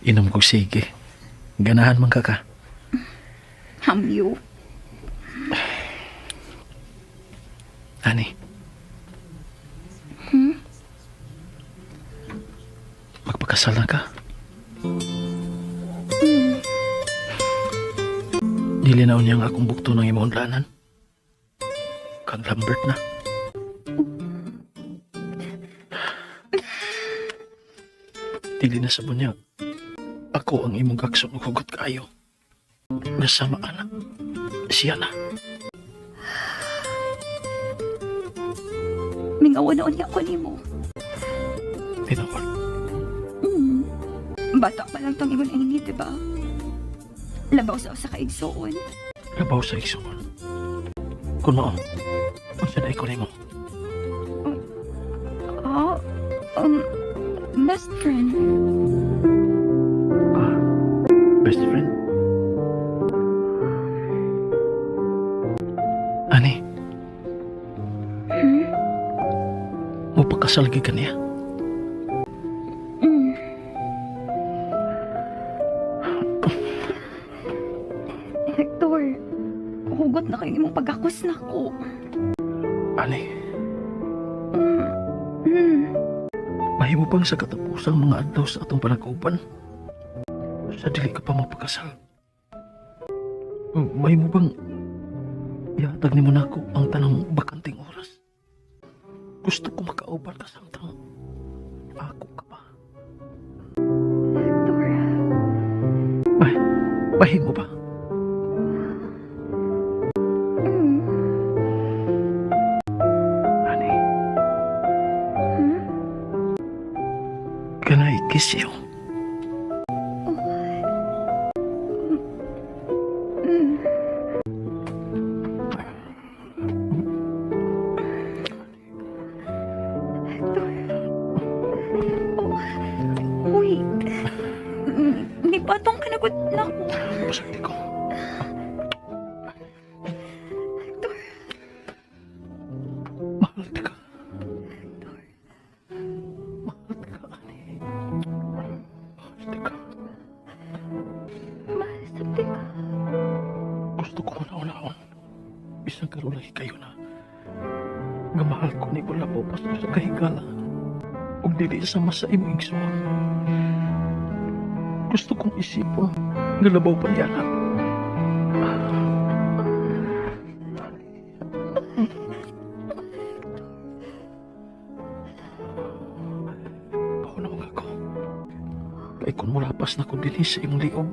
Inom kog sige. Ganahan man ka ka. Hamyo. Ani. Magpakasal na ka. Dili na unya ang akong bukto ng imong unlanan. Kag Lambert na. Dili na sa bunyag. Ako ang imong gakson ug hugot kaayo. Nasama anak. Siya na. Mingaw na unya ko nimo. Tinawag. Bata pa lang tong ingon ini, di ba? Labaw sa usa ka igsuon. Labaw sa igsuon. Kung mao, unsa na ikaw nimo? Oh, best friend. Ah, best friend. Ani? Mupakasal gyud ka niya? Mm. Hector, hugot na kayo imong pagakos na ko. Ani? Mm. Mahimo bang sa katapusang mga adlaw sa atong panag-uban? Sa dili ka pa magpakasal. Mahimo bang ihatag nimo nako ang tanang bakanting oras? Gusto ko makauban ka samtang ako ka pa. Hector. Mahimo ba? Mm. Ani? Hmm? Can I kiss you? Mm. Hector. Oh, wait. Nipatong ka na ko na ko. Pasagdi ko. Hector. Mahal ka. Mahal ka, Ani. Mahal ka. Mahal sa ka. Gusto ko na-unaon. Bisang karon lagi kayo na. Nga mahal ko ni wala po pasto sa kahigala. Ug dili sama sa imong igsoon. Gusto kong isipon nga labaw pa niya na. Ako na mga ako. Kay kung mulapas na ko dinhi sa imong liog,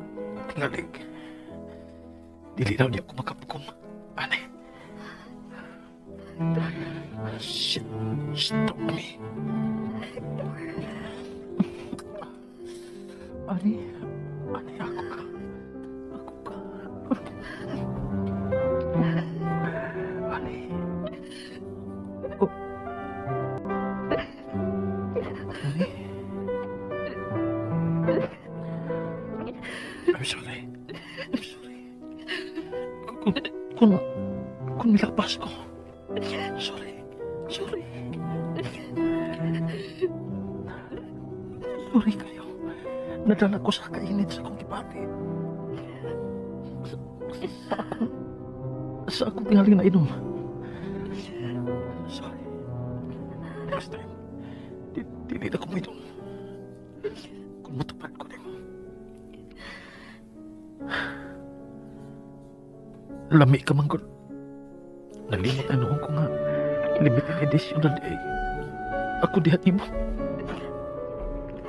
tingalig. Dili na niya ako makapugong. Ani. Shit. Stop me. Ani. Ani, ako ka. Ako ka. Ani. Oh. Ani. I'm sorry. I'm sorry. Kung nilapas ko. Sorry. Sorry. Sorry kayo. Nadala ko sa kainit sa akong gibati. Sa akong tingaling na inom. Sorry. Next time, dili na ko mo. Kung matupad ko nimo. Lami ka man gud. Nalimot ay noon ko nga limited edition na di ay. Ako dihat nimo.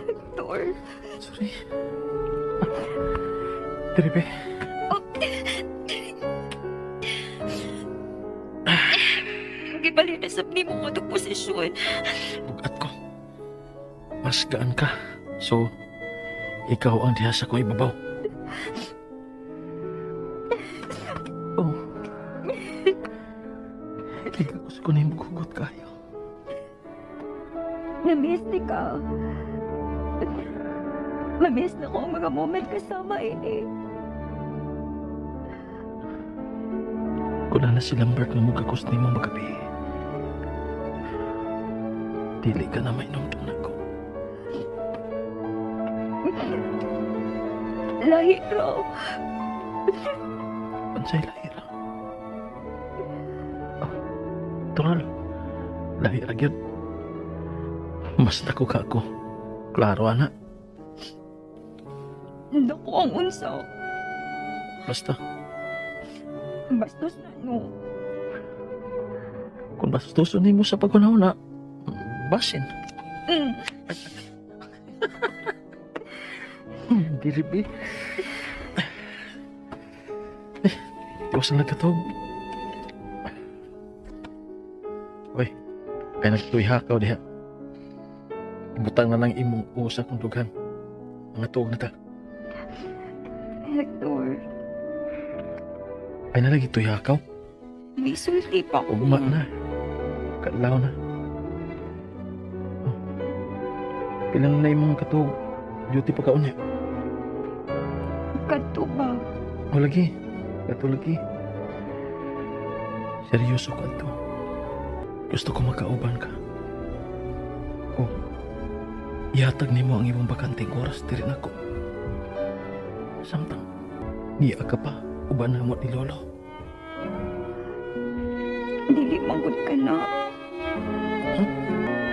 Hector. Sorry. Diri be. Gibalhin na sab nimo ko itong posisyon. Bugat ko. Mas gaan ka. So, ikaw ang diha sa kong ibabaw. Oh. Liga ko sa kunin hugot kayo. Namiss ni ka. Mamiss na ko ang mga moment kasama ini. Kung na si Lambert nga mugakos nimo magabi. Dili ka na mainumdum nako. Lahi raw. Unsay lahi ra? Ah, tural. Lahi ra gyud. Mas dako ka ako. Klaro ana. Dako ang unsa. Basta Bastos na no. kung bastuson nimo sa paghunahuna, basin. Dili be. Eh, tiwas na nagkatog. Uy, ay nagtuy hakaw diha. Butang na lang imong usa kong dughan. Mga tuog na ta. Hector, Ay nalagi tuy hakaw. may sulti pa ko. Ugma na. Kadlaw na. Oh. Pila na imong katuog. Duty pa kaunya. Kadto ba? O lagi. Kato lagi. Seryoso ka to. Gusto ko makauban ka. O, ihatag nimo ang imong bakanteng oras diri nako. Samtang, niya ka pa, uban na mo ni Lolo. Dili manggod ka na.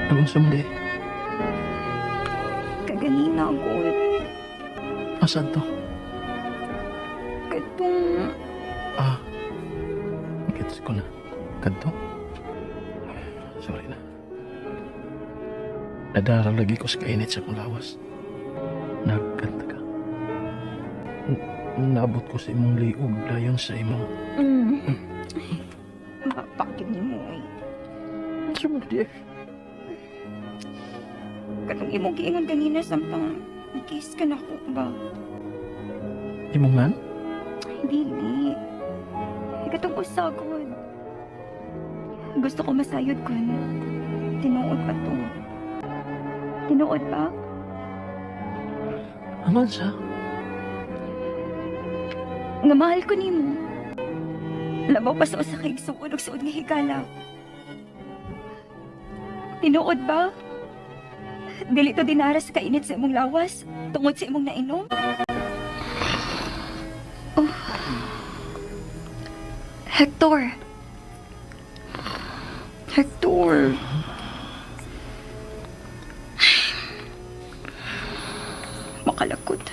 Anong sumdi? Kaganina, God. Asan to? Katong. Ah, gets ko na. Kadto? Sorry na. Nadara lagi ko sa kainit sa akong lawas. Nagkanta ka. Naabot ko sa imong liog dayon sa imong. Mapakit ni mo eh. Sumudi. Katong imong giingon ganina samtang nag-kiss ka na ko ba? Imong nan? Ay, dili. Katong usagod. Gusto ko masayod kun tinuod pa to. Tinuod ba? Aman sa? Nga mahal ko nimo. Labaw pa sa usa ka igsuon og suod nga higala. Tinuod ba? Dili to dinara sa kainit sa imong lawas tungod sa imong nainom? Oh. Hector. Hector. Makalakot.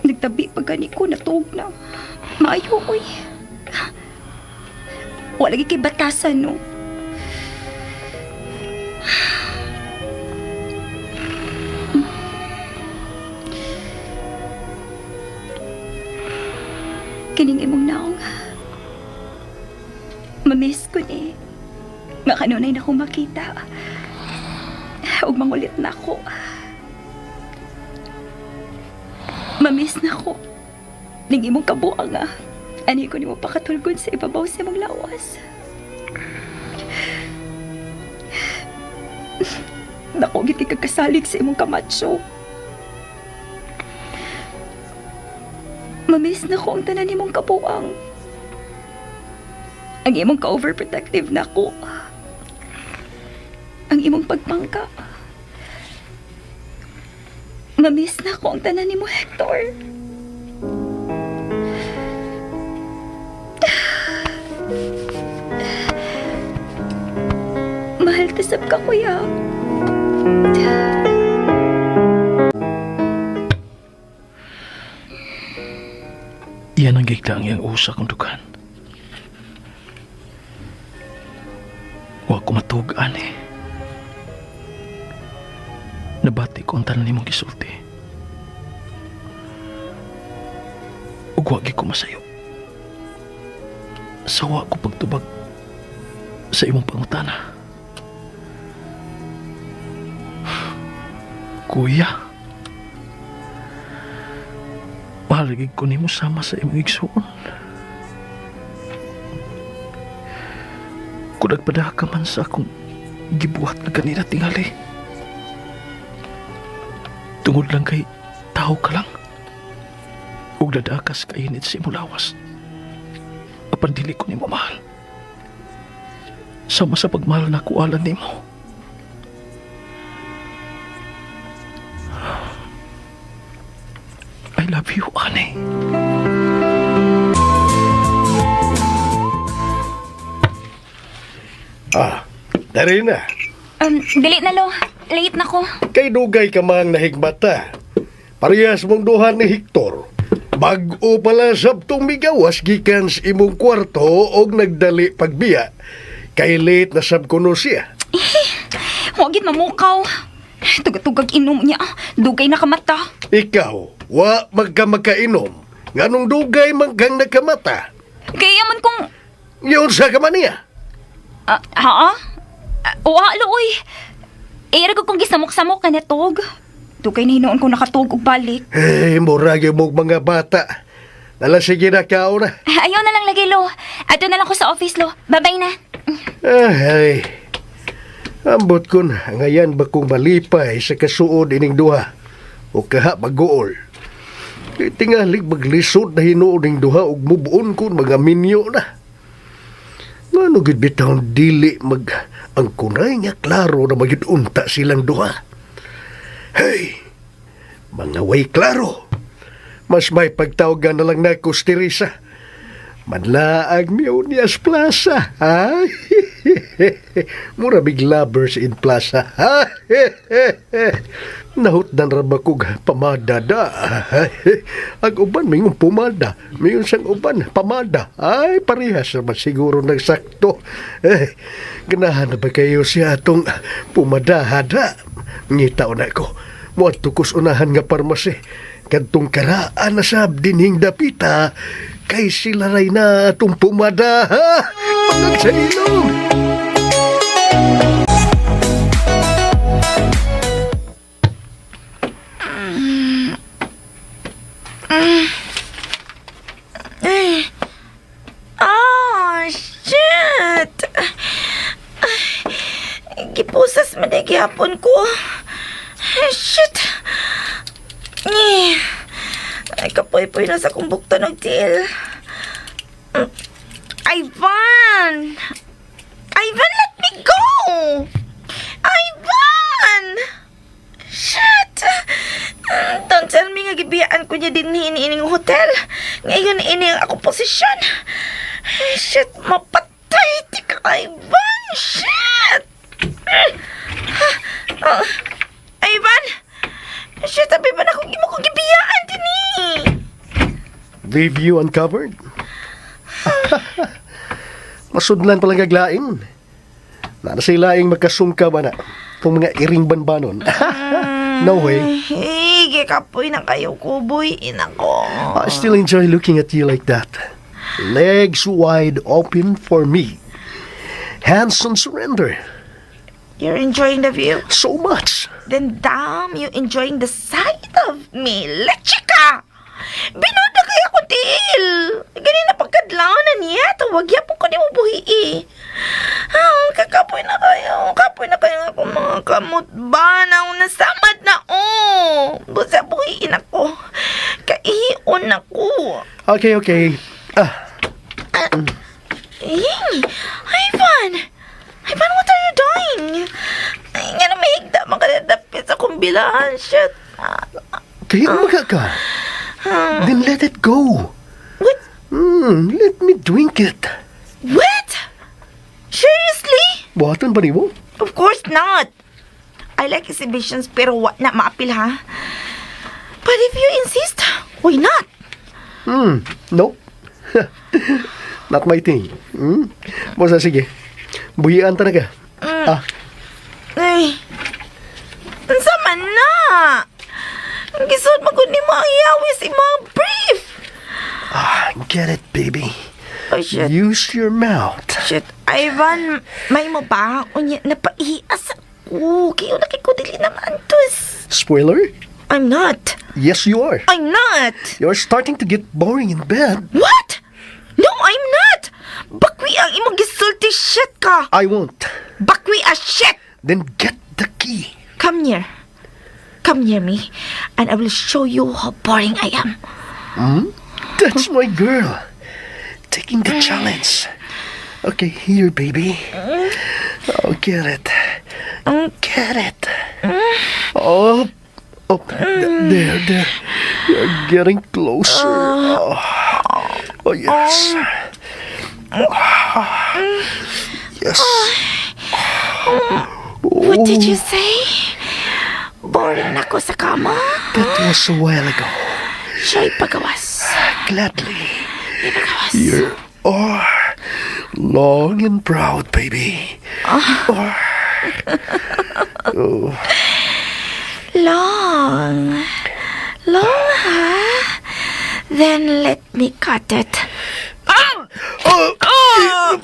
Nagtabi pa gani ko, natuog na. Maayo, oy. Wala lagi kay batasan, no? Kining imong naong. Mamiss ko ni. Nga kanunay na akong makita. Ug mangulit na ako. Mamiss na ako. Ning imong kabuang ah. Ani ko nimo pakatulgon sa ibabaw sa imong lawas. Dako gid kay kagkasalig sa imong kamacho. Mamiss na ko ang tanan nimong kabuang. Ang imong ka-overprotective na ko. Ang imong pagpangka. Mamiss na ko ang tanan nimo, Hector. Mahal ta sab ka, kuya. Iyan ang gigda ang iyang usa kong dugan. Wa ko matug ani. Nabati ko ang tanan nimong gisulti. Ug wa gyud ko masayo. Sawa ko pagtubag sa imong pangutana. Kuya, mahal gyud ko nimo sama sa imong igsuon. Kung nagpada ka man sa akong gibuhat na kanina tingali. Tungod lang kay tao ka lang. Ug dadakas ka init sa imong lawas. Apan dili ko nimo mahal. Sama sa pagmahal na kualan nimo. I love you, Annie. Ah, dari na. Dili na, lo. Late na ko. Kay dugay ka mang nahigmata. Parehas mong duha ni Hector. Bag-o pala sabtong migawas gikan sa imong kwarto og nagdali pagbiya. Kay late na sab kuno siya. Wa gid mamukaw. Tugag-tugag inom niya. Dugay na kamata. Ikaw, wa magka makainom. Nganong dugay man kang nakamata. Kaya man kung Yun sa ka man niya. Ah, ha? Ah, wa, lo, uy. Eh, ko kung gisamok-samok ka na tog. Dugay na hinuon ko nakatug og balik. Eh, murag yung mong mga bata. Nala sige na kao na. Ayaw na lang lagi, lo. Ato na lang ko sa office, lo. Bye-bye na. Ay, ambot kun, ngayan ba kong malipay sa kasuod ining duha o kaha maguol. Kay tingali maglisod na hinuon ning duha ug mubuon kun mga minyo na. Ngano gid bitaw dili mag ang kunay nga klaro na magyud unta silang duha. Hey, mga way klaro. Mas may pagtawagan na lang nako si Teresa. Manlaag Mionias Plaza. Ha? Mura big lovers in plaza. Ha? Nahutdan ra ba kog pamada da. Ang uban mingon pumada, mingon sang uban pamada. Ay parehas naman siguro nagsakto. Eh, ganahan na ba kayo siya atong pumadahada? Ngitaw na ko. Moadto ko's unahan nga parmasi. Kadtong karaan na sab dinhing dapita kay sila ray na atong pumada ha. Pangag sa ilong. Oh, shit! Ay, gipusas man ay gihapon ko. Ay, shit! Eh, ay, kapoy-poy na sa kong bukton og tiil. Ivan! Ivan, let me go! Ivan! Shit! Don't tell me nga gibiyaan ko niya din ining hotel. Ngayon ini ang akong posisyon. Ay, shit, mapatay ti ka, Ivan! Shit! Ah, Ivan! Shit, abi ba na kung imo kong gibiyaan din eh? Leave you uncovered? Masudlan palang gaglain. Nana sa ilaing magkasungka ba na? Itong mga iring banbanon. No way. Hey, kapoy na kayo ko, boy. Ina ko. I still enjoy looking at you like that. Legs wide open for me. Hands on surrender. You're enjoying the view? So much. Then damn, you enjoying the sight of me. Leche ka! Binoda kaya ko tiil. Ganun na pagkadlaw na niya. Tawag yapon ko ni mo buhi. Ah, kakapoy na kayo. Kapoy na kayo ako mga kamot ba na nasamad na oh. Busa buhiin ako. Kaihion ako. Okay, okay. Ah, Eh, Ivan! Ivan, what are you doing? Ay, nga na mahigda makadadapit sa akong bilahan. Shit. Ah, kaya umaga ka. Then let it go. What? Let me drink it. What? Seriously? Buhatan ba nimo? Of course not. I like exhibitions pero wa na maapil ha. But if you insist, why not? No. Not my thing. Basta sige. Buhian talaga. Ah, Ay, unsa man na? Ang gisuot man gud nimo ang yawis imong brief. Get it, baby. Oh shit. Use your mouth. Shit, Ivan, may mo ba? Unya, napaias ako. Kayo na kay ko dili naman tus. Spoiler? I'm not. Yes, you are. I'm not. You're starting to get boring in bed. What? No, I'm not. Bakwi ang imong gisulti shit ka. I won't. Bakwi a shit. Then get the key. Come near. Come near me, and I will show you how boring I am. That's my girl. Taking the challenge. Okay, here, baby. Oh, get it. Get it. Oh, oh, there, there. You're getting closer. Oh, oh yes. Yes. What did you say? Boring na ko sa kama. That was a while ago. Siya'y pagawas. Gladly. Ipagawas. You're oh, long and proud, baby. Oh. Oh. Long. Long, ha? Then let me cut it. Oh,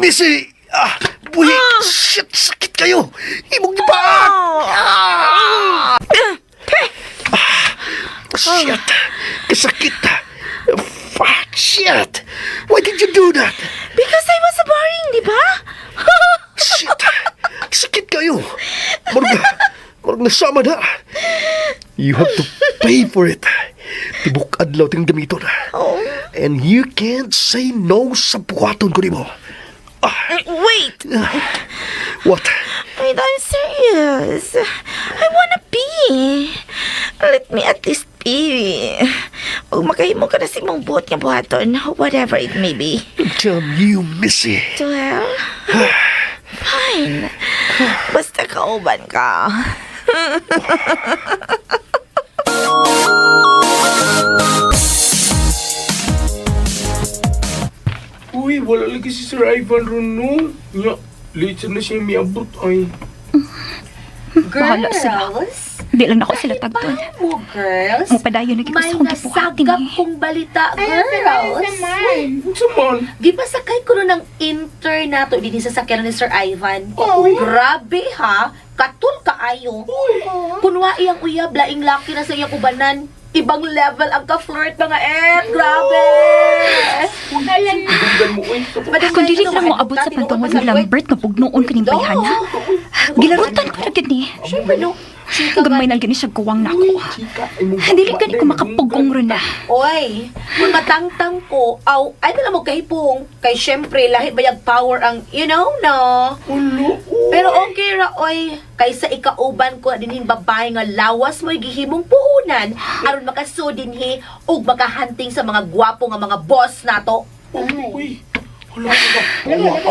Missy! Ah, buhi! Shit, sakit kayo! Imong gipaak! Oh. Shit! Kasakit! Fuck, shit! Why did you do that? Because I was boring, di ba? Shit! Sakit kayo! Murag, murag nasama na. You have to pay for it. Tibok adlaw ting gamiton. Oh. And you can't say no sa buhaton ko nimo. Wait! What? Wait, I'm serious. I wanna pee. Let me at least pee. Ug makahimo ka na sa imong buot nga buhaton, whatever it may be. Damn you, Missy. To hell? Fine. Basta kauban ka. Uy, wala lagi si Sir Ivan ron no. Nya, late na siya miabot ay. Bahala sila. Di lang nako sila tagton. Mo, girls. Mupadayon na gid ko May sa akong gibuhatin nasagap eh. kong balita, girls. Unsa man? Gipasakay ko nun ng intern nato din sa sakyanan ni Sir Ivan. Grabe ha, katul kaayo. Kunwa iyang uyab, laing laki na sa iyang ubanan. Ibang level ang ka-flirt mga et. Grabe! Duggan mo uy. Kung dili lang mo abot sa pagtungod ni Lambert nga pugnoon kaning bayhana. Gilarutan ko na gid ni. Siyempre no. Chika Gamay lang gani siya guwang nako. Dili gani ko makapugong ron na. Oy, kung matangtang ko, aw, ay na lang mo kahipong. Kay syempre, lahi bayag power ang, you know, no. Ulo. Pero okay ra, oy. Kaysa ikauban ko dinhing babae nga lawas mo'y gihimong puhunan aron makasud dinhi ug makahunting sa mga gwapo nga mga boss nato. Uy. Wala ka. Wala ka.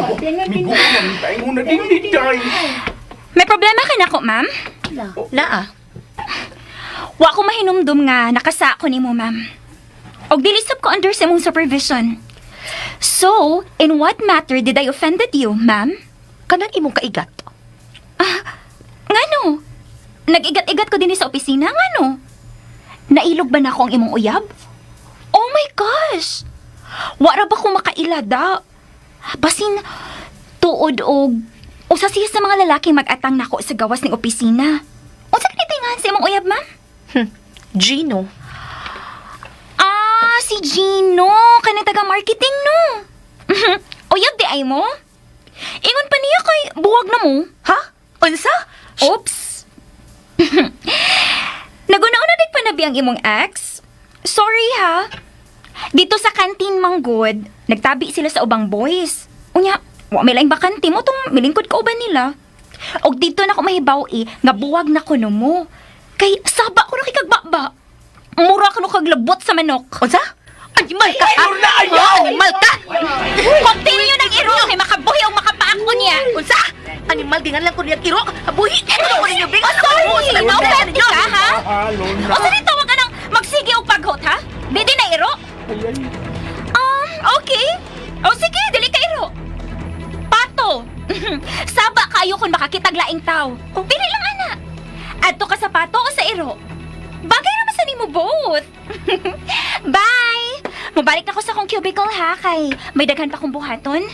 Migo na mi na din ni day. May problema ka nako, ma'am? Naa. Wa ko mahinumdum nga nakasako nimo, ma'am. Og dili sab ko under sa imong supervision. So, in what matter did I offended you, ma'am? Kanang imong kaigat. Ngano? Nag-igat-igat ko din sa opisina, ngano? Nailog ba na ako ang imong uyab? Oh my gosh! Wara ba ko makailada? Basin, tuod og usa siya sa mga lalaking mag-atang nako sa gawas ng opisina. Unsa kani tingahan sa imong uyab, ma'am? Gino. Ah, si Gino, kanang taga-marketing no. Uyab di ay mo? Ingon pa niya kay buwag na mo. Ha? Unsa? Oops. Naguna-una dig panabi ang imong ex? Sorry ha. Dito sa canteen manggod, nagtabi sila sa ubang boys. Unya, wa may laing bakante mo tong milingkod ka uban nila. Og dito na ko mahibaw eh, nga buwag na kuno mo. Kay saba ko na kay kagbaba. Mura ka no kaglabot sa manok. Unsa? Animal ka! Ay, na ayaw! Animal ka! Continue ng iro kay makabuhi o makapaako niya. Unsa? Animal, gingan lang ko niyang iro. Buhi! Ano ko ninyo, bing? Oh, sorry! Ano Na-offend ka, ha? O sa dito, wag ka nang magsige og paghot, ha? Di na iro? Okay. O sige, dili ka iro. Pato! Saba kayo kung makakitag laing tao. Pili lang, ana. Adto ka sa pato o sa iro. Bagay naman sa nimo both. Bye! Mubalik na ko sa akong cubicle ha, kay may daghan pa kong buhaton.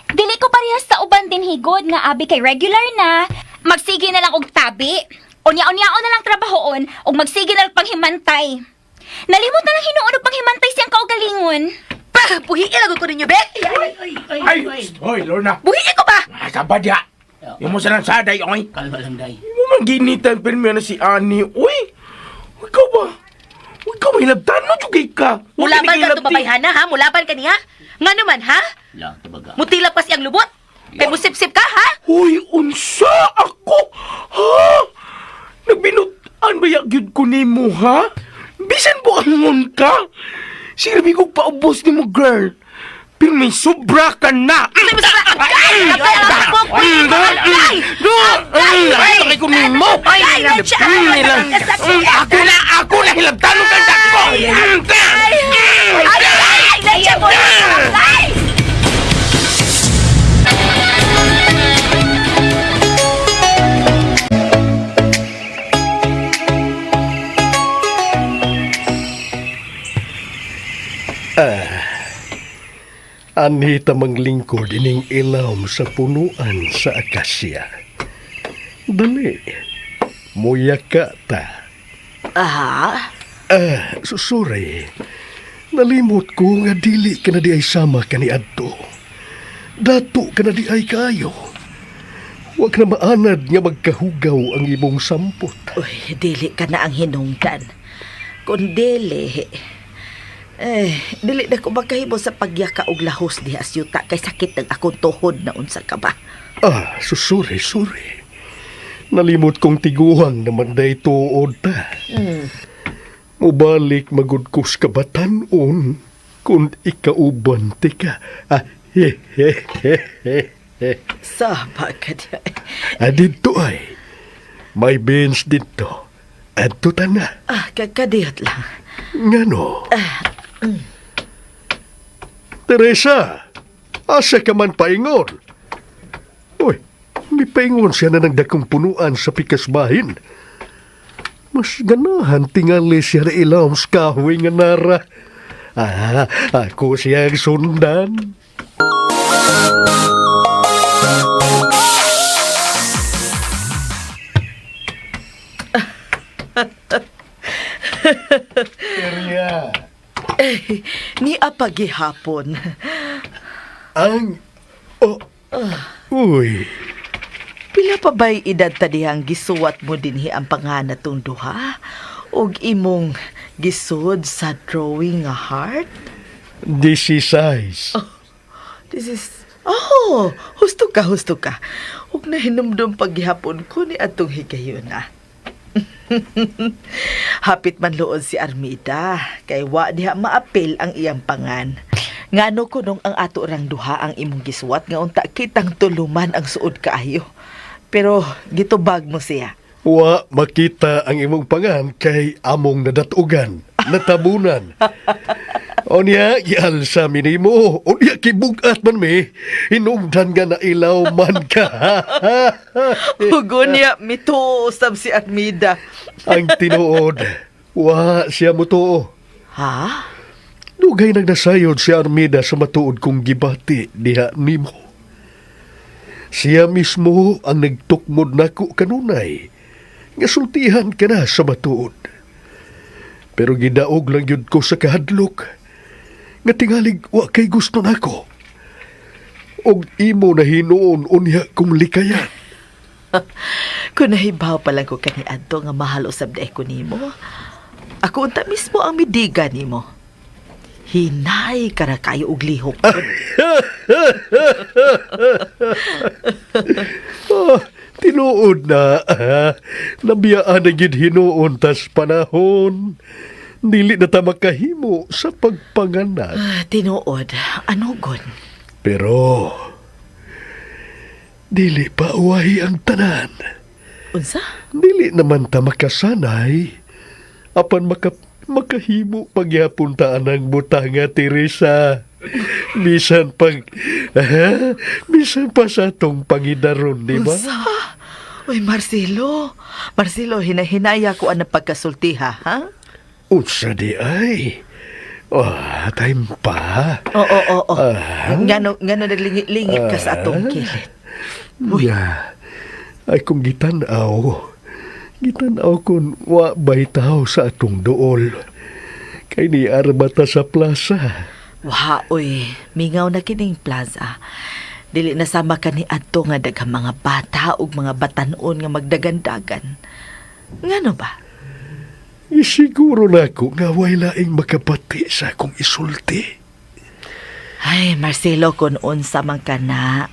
Dili ko parehas sa uban din higod nga abi kay regular na. Magsige na lang og tabi. Unya-unyaon na lang trabahoon ug magsige na lang panghimantay. Nalimot na lang hinuon og panghimantay siyang kaugalingon. Pa! Buhiin lang ko ninyo, be! Ay, hoy, Lorna. Buhiin ko ba? Asa ba diya? Yung mo sa saday, oy. Kalma lang, day. Mo man ginitan pirmi na si Ani, uy. Ikaw ba? Ikaw ba hilabtan mo jugay ka? Mulaban ka itong babayhana, ha? Mulaban ka niya? Nga naman, ha? Lang, tabaga. Mutilap pa siyang lubot? Kay musipsip ka, ha? Uy, unsa ako? Ha? Nagbinutan ba yagyud ko nimo, ha? Bisan po angon ka? Sirbi ko paubos nimo, girl. Pero may sobra ka na. Ay, ko nimo. Ako na, ako na hilabtan mo kang dako. Ay! Ay! Leche mo! Ay! Anita manglingkod ining ilawom sa punuan sa akasya. Dali, muyaka ta. Aha. Ah, sorry. Nalimot ko nga dili ka na di ay sama kaniadto. Dato ka na di ay kaayo. Wa ka na maanad nga magkahugaw ang imong sampot. Uy, dili ka na ang hinungdan. Kung dili, eh, dili na ko makahimo sa pagyaka og lahos diha sa yuta kay sakit ang akong tuhod na unsa ka ba. Ah, so sorry, sorry. Nalimot kong tiguang naman day tuod ta. Mubalik magud ko sa kabatanon kung ikauban ti ka. Ah, he, he, he, he, he. Saba ka diha. Ah, dito ay. May bench dito. Adto ta na. Ah, kakadiyot lang. Ngano? Teresa, asa ka man paingon? Uy, may paingon siya na ng dakong punuan sa pikasbahin. Mas ganahan tingali siya na ilawom sa kahoy nga nara. Ah, ako siya ang sundan. Terya. Eh, ni apagihapon. Ang... Oh, uy, Pila pa ba'y edad ta dihang gisuwat mo dinhi ang panganatong tong duha? Og imong gisud sa drawing nga heart? this is size. This is... Oh, husto ka, husto ka. Ug nahinumdum paghihapon ko ni atong higayuna. Hapit man luod si Armida, kay wa diha maapil ang iyang pangan. Ngano ko nung ang ato rang duha ang imong gisuwat nga unta kitang tuluman ang suod kaayo. Pero gitubag mo siya. Wa makita ang imong pangan kay among nadatugan, natabunan. Onya, gialsa mi nimo. Onya, kibugat man mi. Hinungdan nga na ilaw man ka. Hugon niya, mituo usab si Armida. Ang tinuod, wa siya mutuo. Ha? Dugay nagdasayod si Armida sa matuod kong gibati diha nimo. Siya mismo ang nagtukmod nako kanunay. Nga sultihan ka na sa matuod. Pero gidaog lang yun ko sa kahadlok. Nga tingalig wa kay gusto nako. Og imo na hinuon unya kong likayan. Kung nahibaw pa lang ko kaniadto nga mahal usab day ko nimo. Ako unta mismo ang midiga nimo. Hinay ka ra kayo og lihok. Ah, tinuod na. Ah, nabiyaan na gid hinuon tas panahon. Dili na ta makahimo sa pagpanganak. Ah, tinuod, ano gon? Pero Dili pa uwahi ang tanan. Unsa? Dili naman ta makasanay. Apan makahimo pagyapon ta anang butanga, Teresa. Bisan pag bisan pa sa atong pangidaron, di ba? Unsa? Uy, Marcelo. Marcelo, hinahinaya ko ang pagkasultiha, ha? Unsa di ay? Oh, time pa. Oo, oo, oo. Ah. Ngano naglingit-lingit ka sa atong kilid. Uy. Ay kung gitanaw, gitanaw kung wa bay tao sa atong duol. Kay ni arbata sa plaza. Wa, uy. Mingaw na kining plaza. Dili na sama ka ni adto nga daghang mga bata ug mga batanon nga magdagandagan. Ngano ba? Isiguro na ako nga way laing makapati sa akong isulti. Ay, Marcelo, kung unsa man ka na.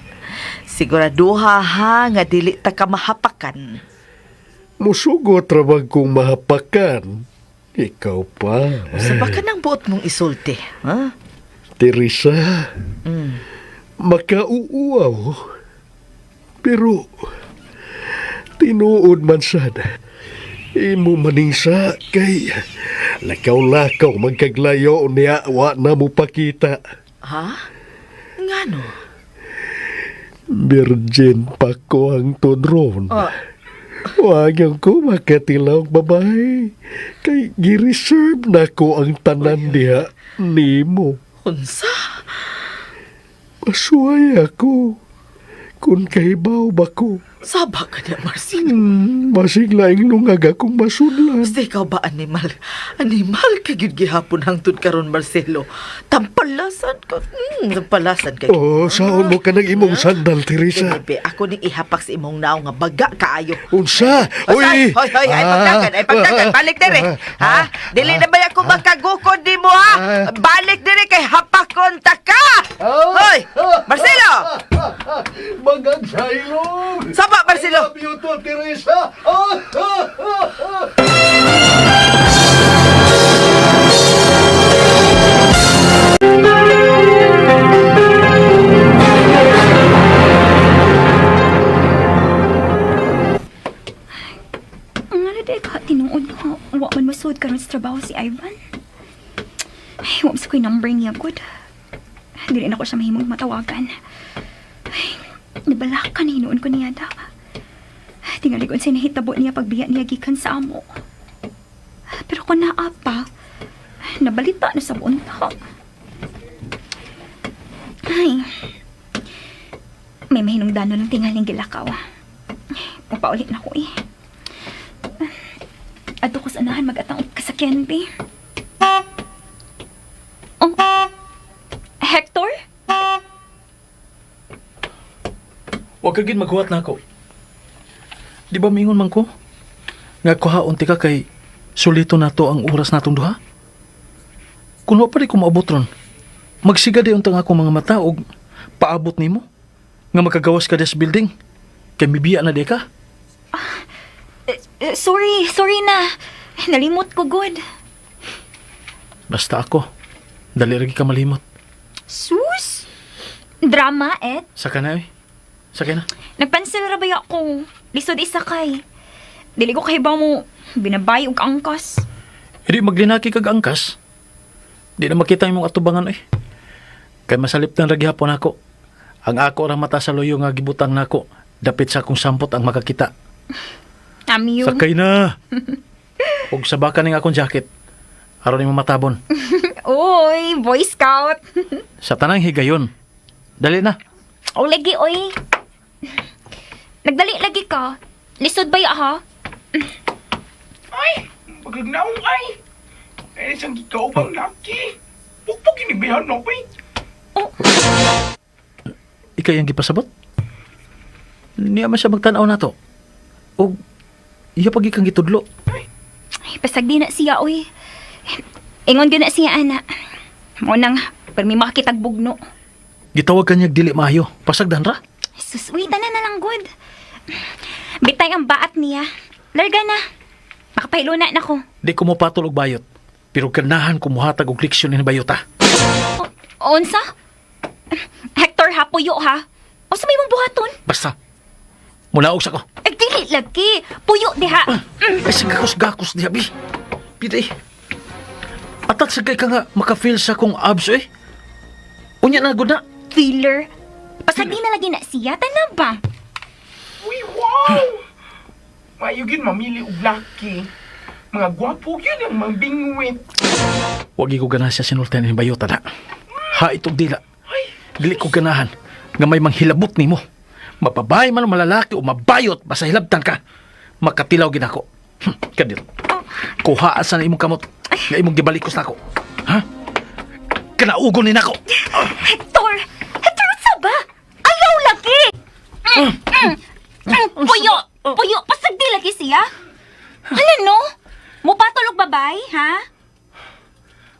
Siguraduha ha nga dili ta ka mahapakan. Musugot ra bang kong mahapakan? Ikaw pa. Sa baka nang buot mong isulti, ha? Teresa, makauuaw. Pero, tinuod man sad. Imo maning sa kay lakaw-lakaw magkaglayo niya wa na mo pakita. Ha? Ngano? Virgin pa ko ang tudron. Oh. Wag ang ko makatilaw babae. Kay gi-reserve na ko ang tanan diha nimo. Unsa? Masuway ako. Kung kahibaw ba ko. Saba ka na, Marcelo. Masig laing lungag akong masudlan. Basta ikaw ba animal? Animal ka gyud gihapon hangtod karon Marcelo. Tampalasan ka. Tampalasan ka. Oh, saon mo ka ng imong sandal, Teresa? Bebe, ako ning ihapak sa imong naong nga baga kaayo. Unsa? Uy! Hoy, hoy, ay pagdagan, ay pagdagan. Balik dire. Ha? Dili na ba ako makagukod nimo ha? Balik dire kay hapakon ta ka. Hoy, Marcelo! Bagang sa ilong! Saba, Marcelo! I love you too, Teresa! Ah, ah, ah, ah. Ang ano di ka, tinuod ko. Wa man masuod karon sa trabaho si Ivan. Ay, wa sa ko'y number niya, good. Dili na ko siya mahimong matawagan. Ay, nabalakan hinuon ko niya da. Tingali ko sa nahitabo niya pagbiya niya gikan sa amo. Pero kung naa pa, nabalita na sa buong tao. Ay, may mahinungdanon ng tingaling gilakaw. Mapaulit na ko eh. Adto ko sa anahan mag-atang og kasakyan, be. Oh. Hector? Huwag ka gid maghuwat na ako. Di ba mingon man ko? Nga kuhaon ti ka kay sulito na to ang oras natong duha. Kung wa pa di ko maabot ron, magsiga di untang akong mga mata og paabot nimo nga makagawas ka des building. Kay mibiya na di ka. Eh, sorry, sorry na. Nalimot ko, good. Basta ako. Dali ra gid ka malimot. Sus! Drama, et. Saka na eh. Saka na. Nagpansil ra ba ako? Lisod isakay. Dili ko kahibaw mo, binabay og angkas. Hindi maglinaki kag angkas. Di na makita imong atubangan eh. Kay masalip na gihapon ako. Ang ako ra mata sa luyo nga gibutang nako. Dapit sa akong sampot ang makakita. Amyo. Sakay na. Og sabakan ning akong jacket. Aron nimo matabon. Oy, Boy Scout. Sa tanang higayon. Dali na. O lagi, oy. Nagdali lagi ka. Lisod ba ya, ha? Ay, pagkagnaong ay. Eh, isang ikaw bang laki? Pukpuk inibihan ako eh. Oh, Ikay ang gipasabot. Niya man siya magtan-aw nato. Og iya pagi kang gitudlo. Ay, pasagdi na siya, oy. Ingon gyud na siya, ana. Mo nang, permi makakitag bugno. Gitawag ka niya dili maayo. Pasagdan ra. Sus, uy, tanan na lang, good. Bitay ang baat niya. Larga na. Makapahiluna na ko. Di ko mo patol og bayot. Pero ganahan ko muhatag og leksyon ni bayot ah. O, unsa? Hector, ha? Puyo, ha? O sa may mong buhaton? Basta. Munaog sa ko. Eh, dili lagi. Puyo diha. Ay, sa gakos-gakos diha, bi. Piday. Atat sa kay ka nga makafeel sa kong abs, eh. Unya na, gud na. Feeler. Pasagdi na lagi na siya. Tanan ba? Uy, wow! Maayo gyud mamili og laki. Mga gwapo gyud ang mga bingwit. Wagi ko ganahan siya sinultian ni Bayota na. Ha, itong dila. Dili ko ganahan nga may manghilabot nimo. Mapabay man o malalaki o mabayot basta hilabtan ka. Makatilaw gid ako. Kadil. Kuha sa na imong kamot nga imong gibalikos nako. Ha? Kanaugon ni nako. Hector! Hector, unsa ba? Ayaw lagi! Puyo! Puyo! Pasagdi lagi siya! Hala no? Mupatulog babay, ha?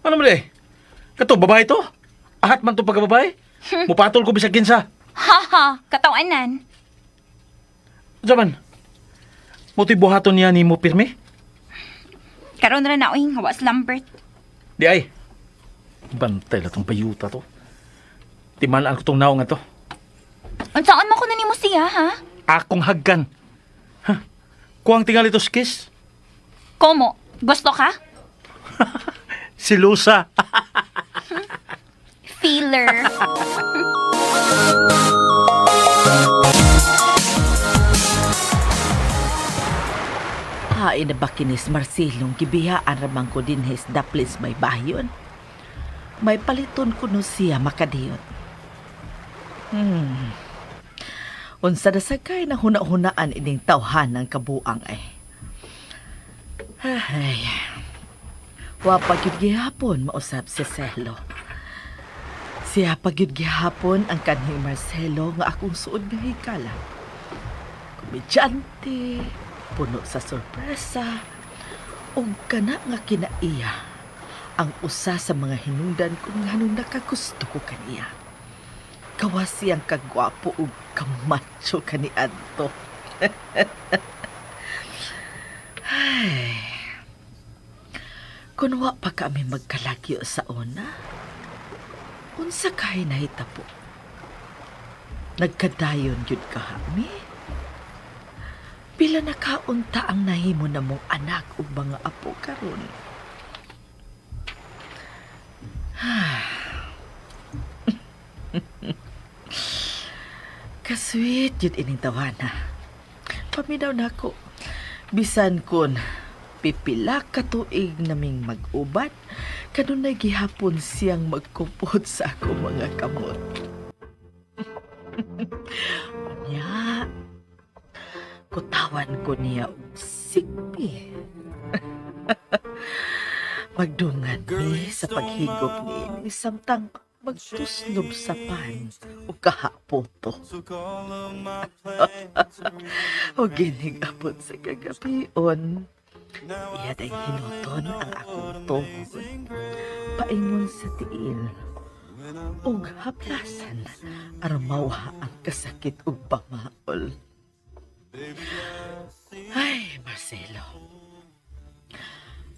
Ano man eh? Kato babae to? Ahat man to pagkababae? Mupatol ko bisag kinsa. Haha, katawanan. Unsa man? Moto'y buhaton niya nimo pirmi? Karon ra na oing hawas Lambert. Di ay. Bantay la tong bayuta to. Timalaan ko tong naong nga to. Unsaon man ko na nimo siya, ha? Akong haggan. Ha? Kuang tingali to skis? Komo, gusto ka? Si Lusa. Feeler. Hain na ba kinis Marcelong gibiyaan ramang ko dinhes daplis may bayon? May paliton ko no siya makadiyot. Unsa na sakay na huna-hunaan ining tawhan ng kabuang ay. Ay. Wa pa gyud gihapon mausab si Celo. Siya pa gyud gihapon ang kanhing Marcelo nga akong suod nga hikala. Komedyante, puno sa sorpresa, ug kana nga kinaiya ang usa sa mga hinungdan kung nganong nakagusto ko kaniya. Gawas siyang kagwapo ug kamacho kaniadto. Ay. Kun wa pa kami magkalagyo sa una, unsa kay nahitabo? Nagkadayon gyud kami. Pila na kaunta ang nahimo na mong anak ug mga apo karon. Kasweet yun ining tawana. Paminaw nako. Bisan kun pipila ka tuig naming mag-uban, kanunay gihapon siyang magkupot sa ako mga kamot. Unya, kutawan ko niya og sikpi. Magdungan mi sa paghigop niini samtang magtuslob sa pan o kahapoto. O ginig abot sa kagabion. Iyad ay hinuton ang akong tuhod. Paingon sa tiil. Ug haplasan aron mawha ang kasakit ug pamaol. Ay, Marcelo.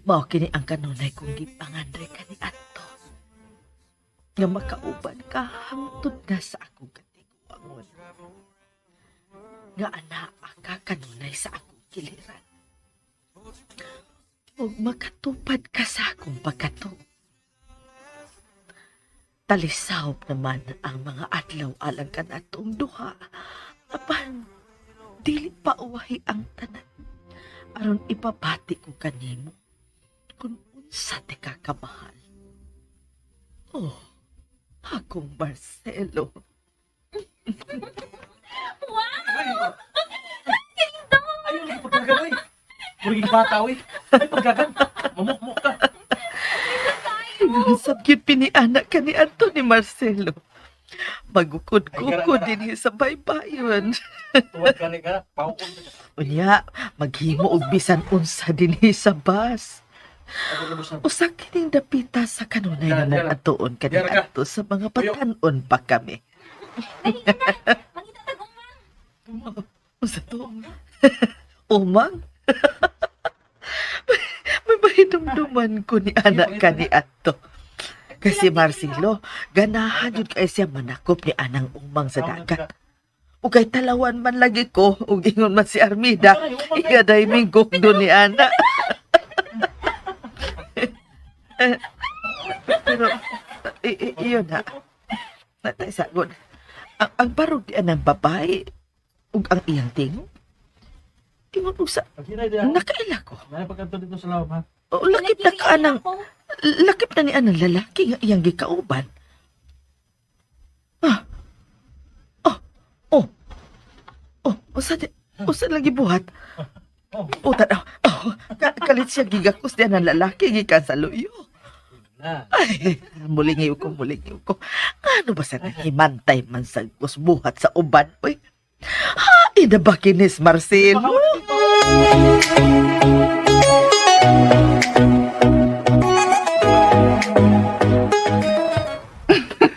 Mao kini ang kanunay kong gipanganre kaniadto. Nga makauban ka hangtod na sa akong katiguangon. Nga anaa ka kanunay sa akong kiliran. Ug makatupad ka sa akong pagkatuo. Talisawb naman ang mga adlaw alang kanatong duha. Apan, dili pa uwahi ang tanan. Aron ipabati ko kanimo kung unsa ti ka kamahal. Oh, akong Marcelo. Wow! Ayun lang pagkagan, oy. Muriging bata, oy. Ay, pagkagan. Mamukmuk ka. Sab gyud pinianak ka ni Anto ni Marcelo. Magukod-kukod din sa baybayon. Tuwad ka ni ka. Paukon ka. Unya, maghimo og bisan unsa dinhi sa bus. Usa kining dapita sa kanunay Dara, namong dara. atuon kani Dara ka. adto sa mga batan-on pa kami. Dali na. Mangita tag umang. Unsa to? Umang? May mahinumduman ko ni anak ka ni Ato. Kasi Marcelo, ganahan yun kay siya manakop ni anang umang sa dagat. O kay talawan man lagi ko, ug ingon man si Armida, iya day minggok do ni ana. Eh, pero, iyon na. Natay sagod. Ang barog di anang babae, ug ang iyang tingog. Ingon og sa, nakaila ko. O, lakip na ka anang, lakip na ni anang lalaki nga iyang gikauban. Ah. Oh. Oh. Oh, usa lang gibuhat. Oh, tanaw. Oh, kalit siya gigakos diyan ang lalaki gikan sa luyo. Ay, mulingiw ko, mulingiw ko. Ano ba sa nahimantay man sa buhat sa uban, oy? Ha, ina ba kinis, Marcelo?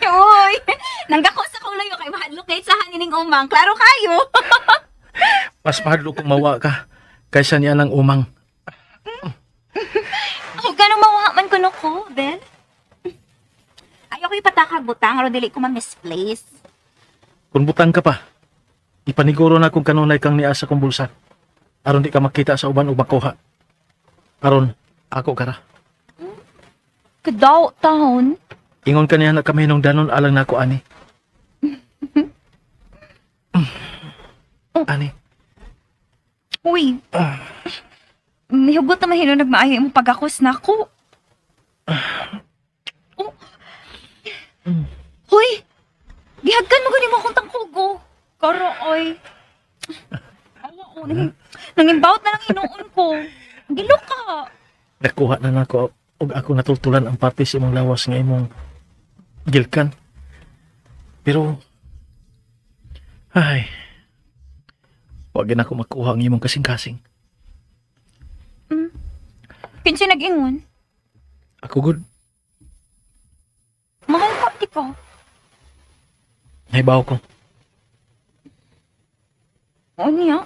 Uy! Nanggako sa kuloy kay mahadlok kay sa hanining umang. Klaro kayo. Mas mahadlok kung mawa ka kaysa niya ng umang. Huwag ka nang mawaha man kuno ko, Bel. Ayoko ipataka butang aron dili ko ma-misplace. Kung butang ka pa, ipaniguro na kung kanunay kang niasa kong bulsa. Aron di ka makita sa uban ug makuha. Aron, ako kara. Kadaw taon. Ingon ka niya na kami nung danon alang nako ani. Ani, Uy. Mihugot naman hinunog maayo imong pagakos nako. Oh. Hoy! Gihagkan mo gani mo akong tangkugo. Karo oy. Awa ko nangimbawt na lang hinuon ko. Gilok ka. Nakuha na nako ug ako natultulan ang parte sa imong lawas nga imong gilkan. Pero ay, wag na ako makuha ang imong kasing-kasing. Kinsa nag-ingon? Ako good. Mahal ka di ka. Nahibaw ko. Unya.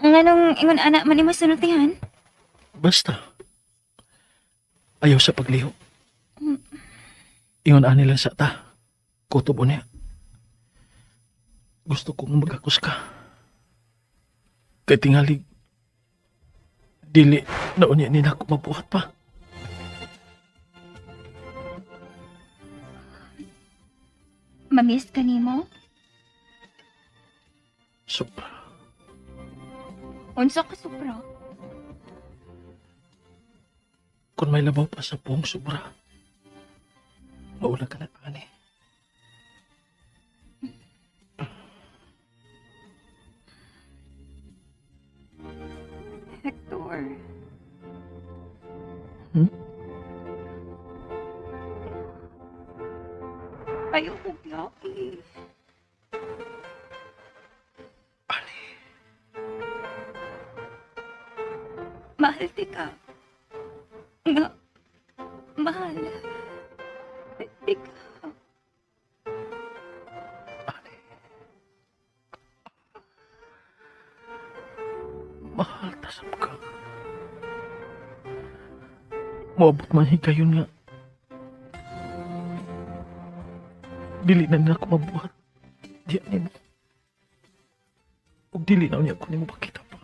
Nganong ingon ana man imo sinultihan? Basta. Ayaw sa pagliho. Ingon ani lang sa ta. Kutob niya. Gusto kong magakos ka. Kay tingali, dili na unya ni nako mabuhat pa. Mamiss ka nimo? Sobra. Unsa ka sobra? Kung may labaw pa sa buong sobra, mauna ka na ani. Hector. Hmm? Ayoko biyahe. Ani. Mahal ti ka. Nga, mahal. Ti ka. Ani. Mahal tasap ka. Moabot man higayon nga. Dili na nila ako mabuhat. Diya nimo. Ug dili na niya ako nimo pakita pa.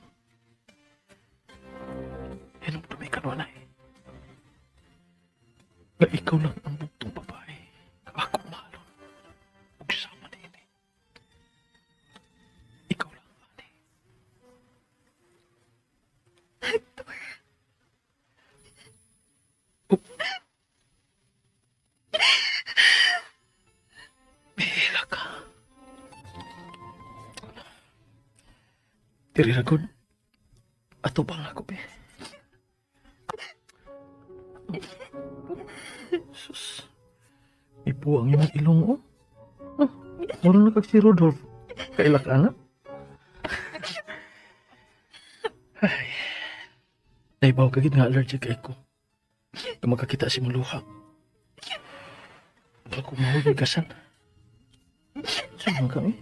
Hinumdumi ka naman ay. Nga ikaw lang ang bugtong babae. Ako mahalon. Ug sama din eh. Ikaw lang, ani. Hector. Oh. Mihila ka. Diri ra gud. Ato bang ako, be? Sus. Ipuang imong ilong, oh. Oh, mura na kag si Rudolph. Kaila ka na? Ay. Naibaw ka gid nga allergic kay ko. Kung makakita si mong luha. Baka ko mahulog kasan. Saan kami?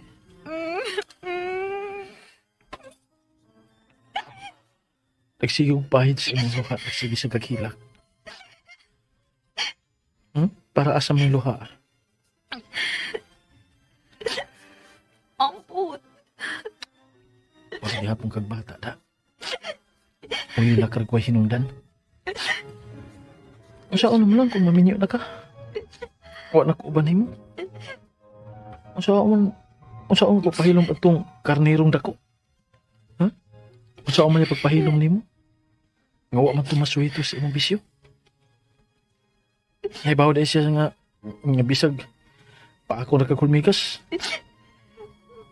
Nagsige og pahid sa imong luha. Nagsige sa gaghilak. Para asa mong luha? Ampo. Gihapon kag bata da. Uy, lakar ko ay hinungdan. Unsaon mo lang kung maminyo na ka? Wa na ko uban nimo. Unsaon ko pahilom atong karnirong dako? Ha? Unsaon man yung pagpahilom nimo? Nga wa man tumasuhito sa imong bisyo. Hay bawo dahil siya nga nga bisag pa ako nagkakulmigas.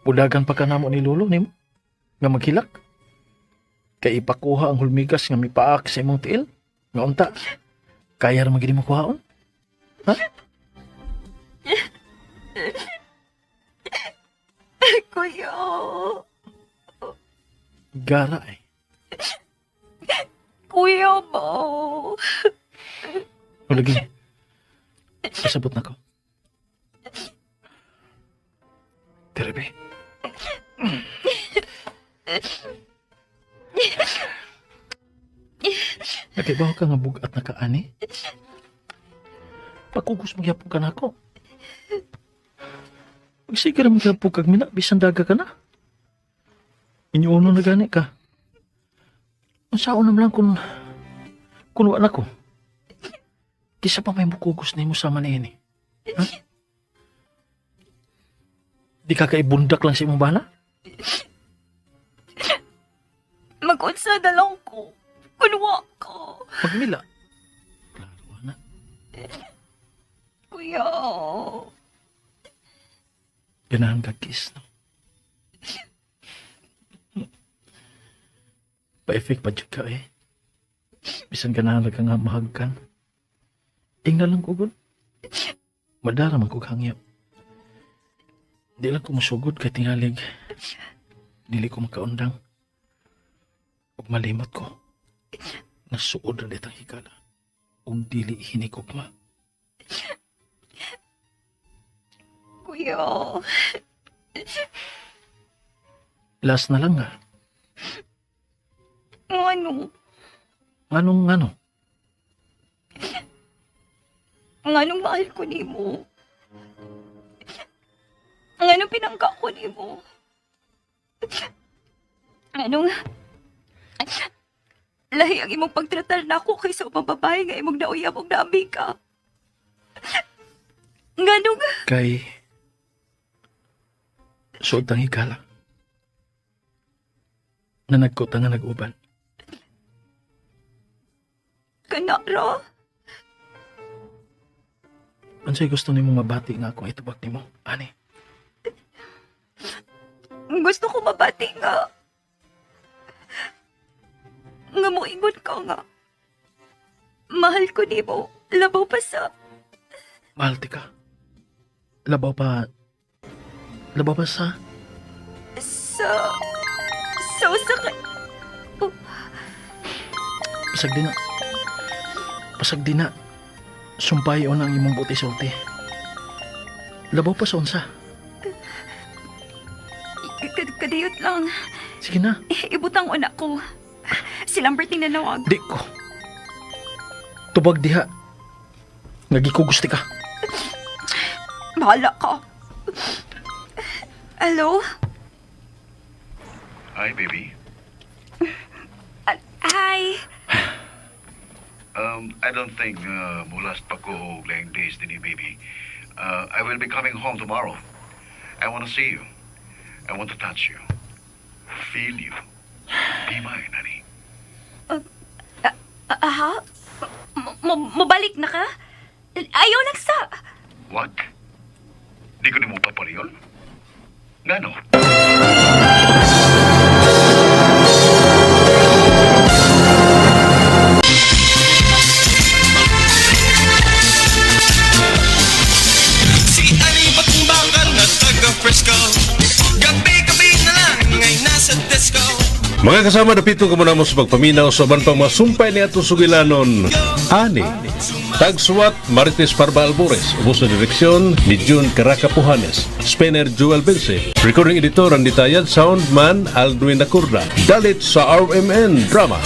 Budagan pa ka namo ni Lolo nimo nga maghilak. Kay ipakuha ang hulmigas nga mipaak sa imong tiil. Nga unta, kaya ra man gid mo kuhaon. Ha? Kuya. Gara eh. Kuya ba? O lagi. Pasabot na ko. Terebe. Nakibaw ka nga bugat na kaani? Pagkugos magyapon ka na ako. Pagsige ra magyapon kag mina, bisan daga ka na. Inyuno na gani ka. Unsaon naman lang kung wa na ko. Kisa pa may mukugos nimo sama niini. Ha? Di ka kaibundak lang sa imong bana? Mag-unsa na lang ko. Kunwa ko. Magmila. Klaro na. Kuya. Ganahan ka kiss, no? Pa-effect pa dyan ka eh. Bisan ganahan ka nga mahagkan. Ingna lang ko gud. Madara man kog hangyo. Di lang ko musugod kay tingalig. Dili ko makaundang. Ug malimot ko. Nasuod ra ditang higala. Ug dili hinikugma. Kuya. Last na lang nga. Ano? Anong ano? Nganong mahal ko nimo? Nganong pinangga ko nimo? Nganong lahi ang imong pagtratar nako kaysa ubang babae nga imong nauyab og naamika? Nganong Kay suod ang higala. Nanagkot nga nag-uban. Kanara? Unsay gusto nimo mabati nga akong itubag nimo? Ani? Gusto ko mabati nga. Nga moingon ka nga. Mahal ko nimo. Labaw pa sa Mahal ti ka. Labaw pa. Labaw pa sa Sa usa ka. Oh, Pasag di na. Pasag di na. Sumpay na ang imong buti sulti. Labaw pa sa unsa. Kadiyot lang. Sige na. Ibutang una ko. Si Lambert tinanawag. Di ko. Tubag diha. Nga gikugusti ka. Bahala ka. Hello? Hi, baby. Hi. I don't think mulas pa ko og laing days dinhi, baby. I will be coming home tomorrow. I want to see you. I want to touch you. Feel you. Be mine, honey. Aha? Mobalik na ka? Ayaw lang sa What? Di ko nimo papariyon? Ngano? Si Ani Batong Bakal nga taga Fresco. Gabi-gabi na lang ay nasa disco. Mga kasama, dapito ka muna mo sa pagpaminaw sa uban pang masumpay ni atong sugilanon. Ani. Tagsuwat, Marites Parba Albores. Ubos na direksyon ni June Caraca Pujanes. Spinner Joel Bense. Recording editor Randy Tayad. Soundman Aldwin Acurda. Dalit sa RMN Drama.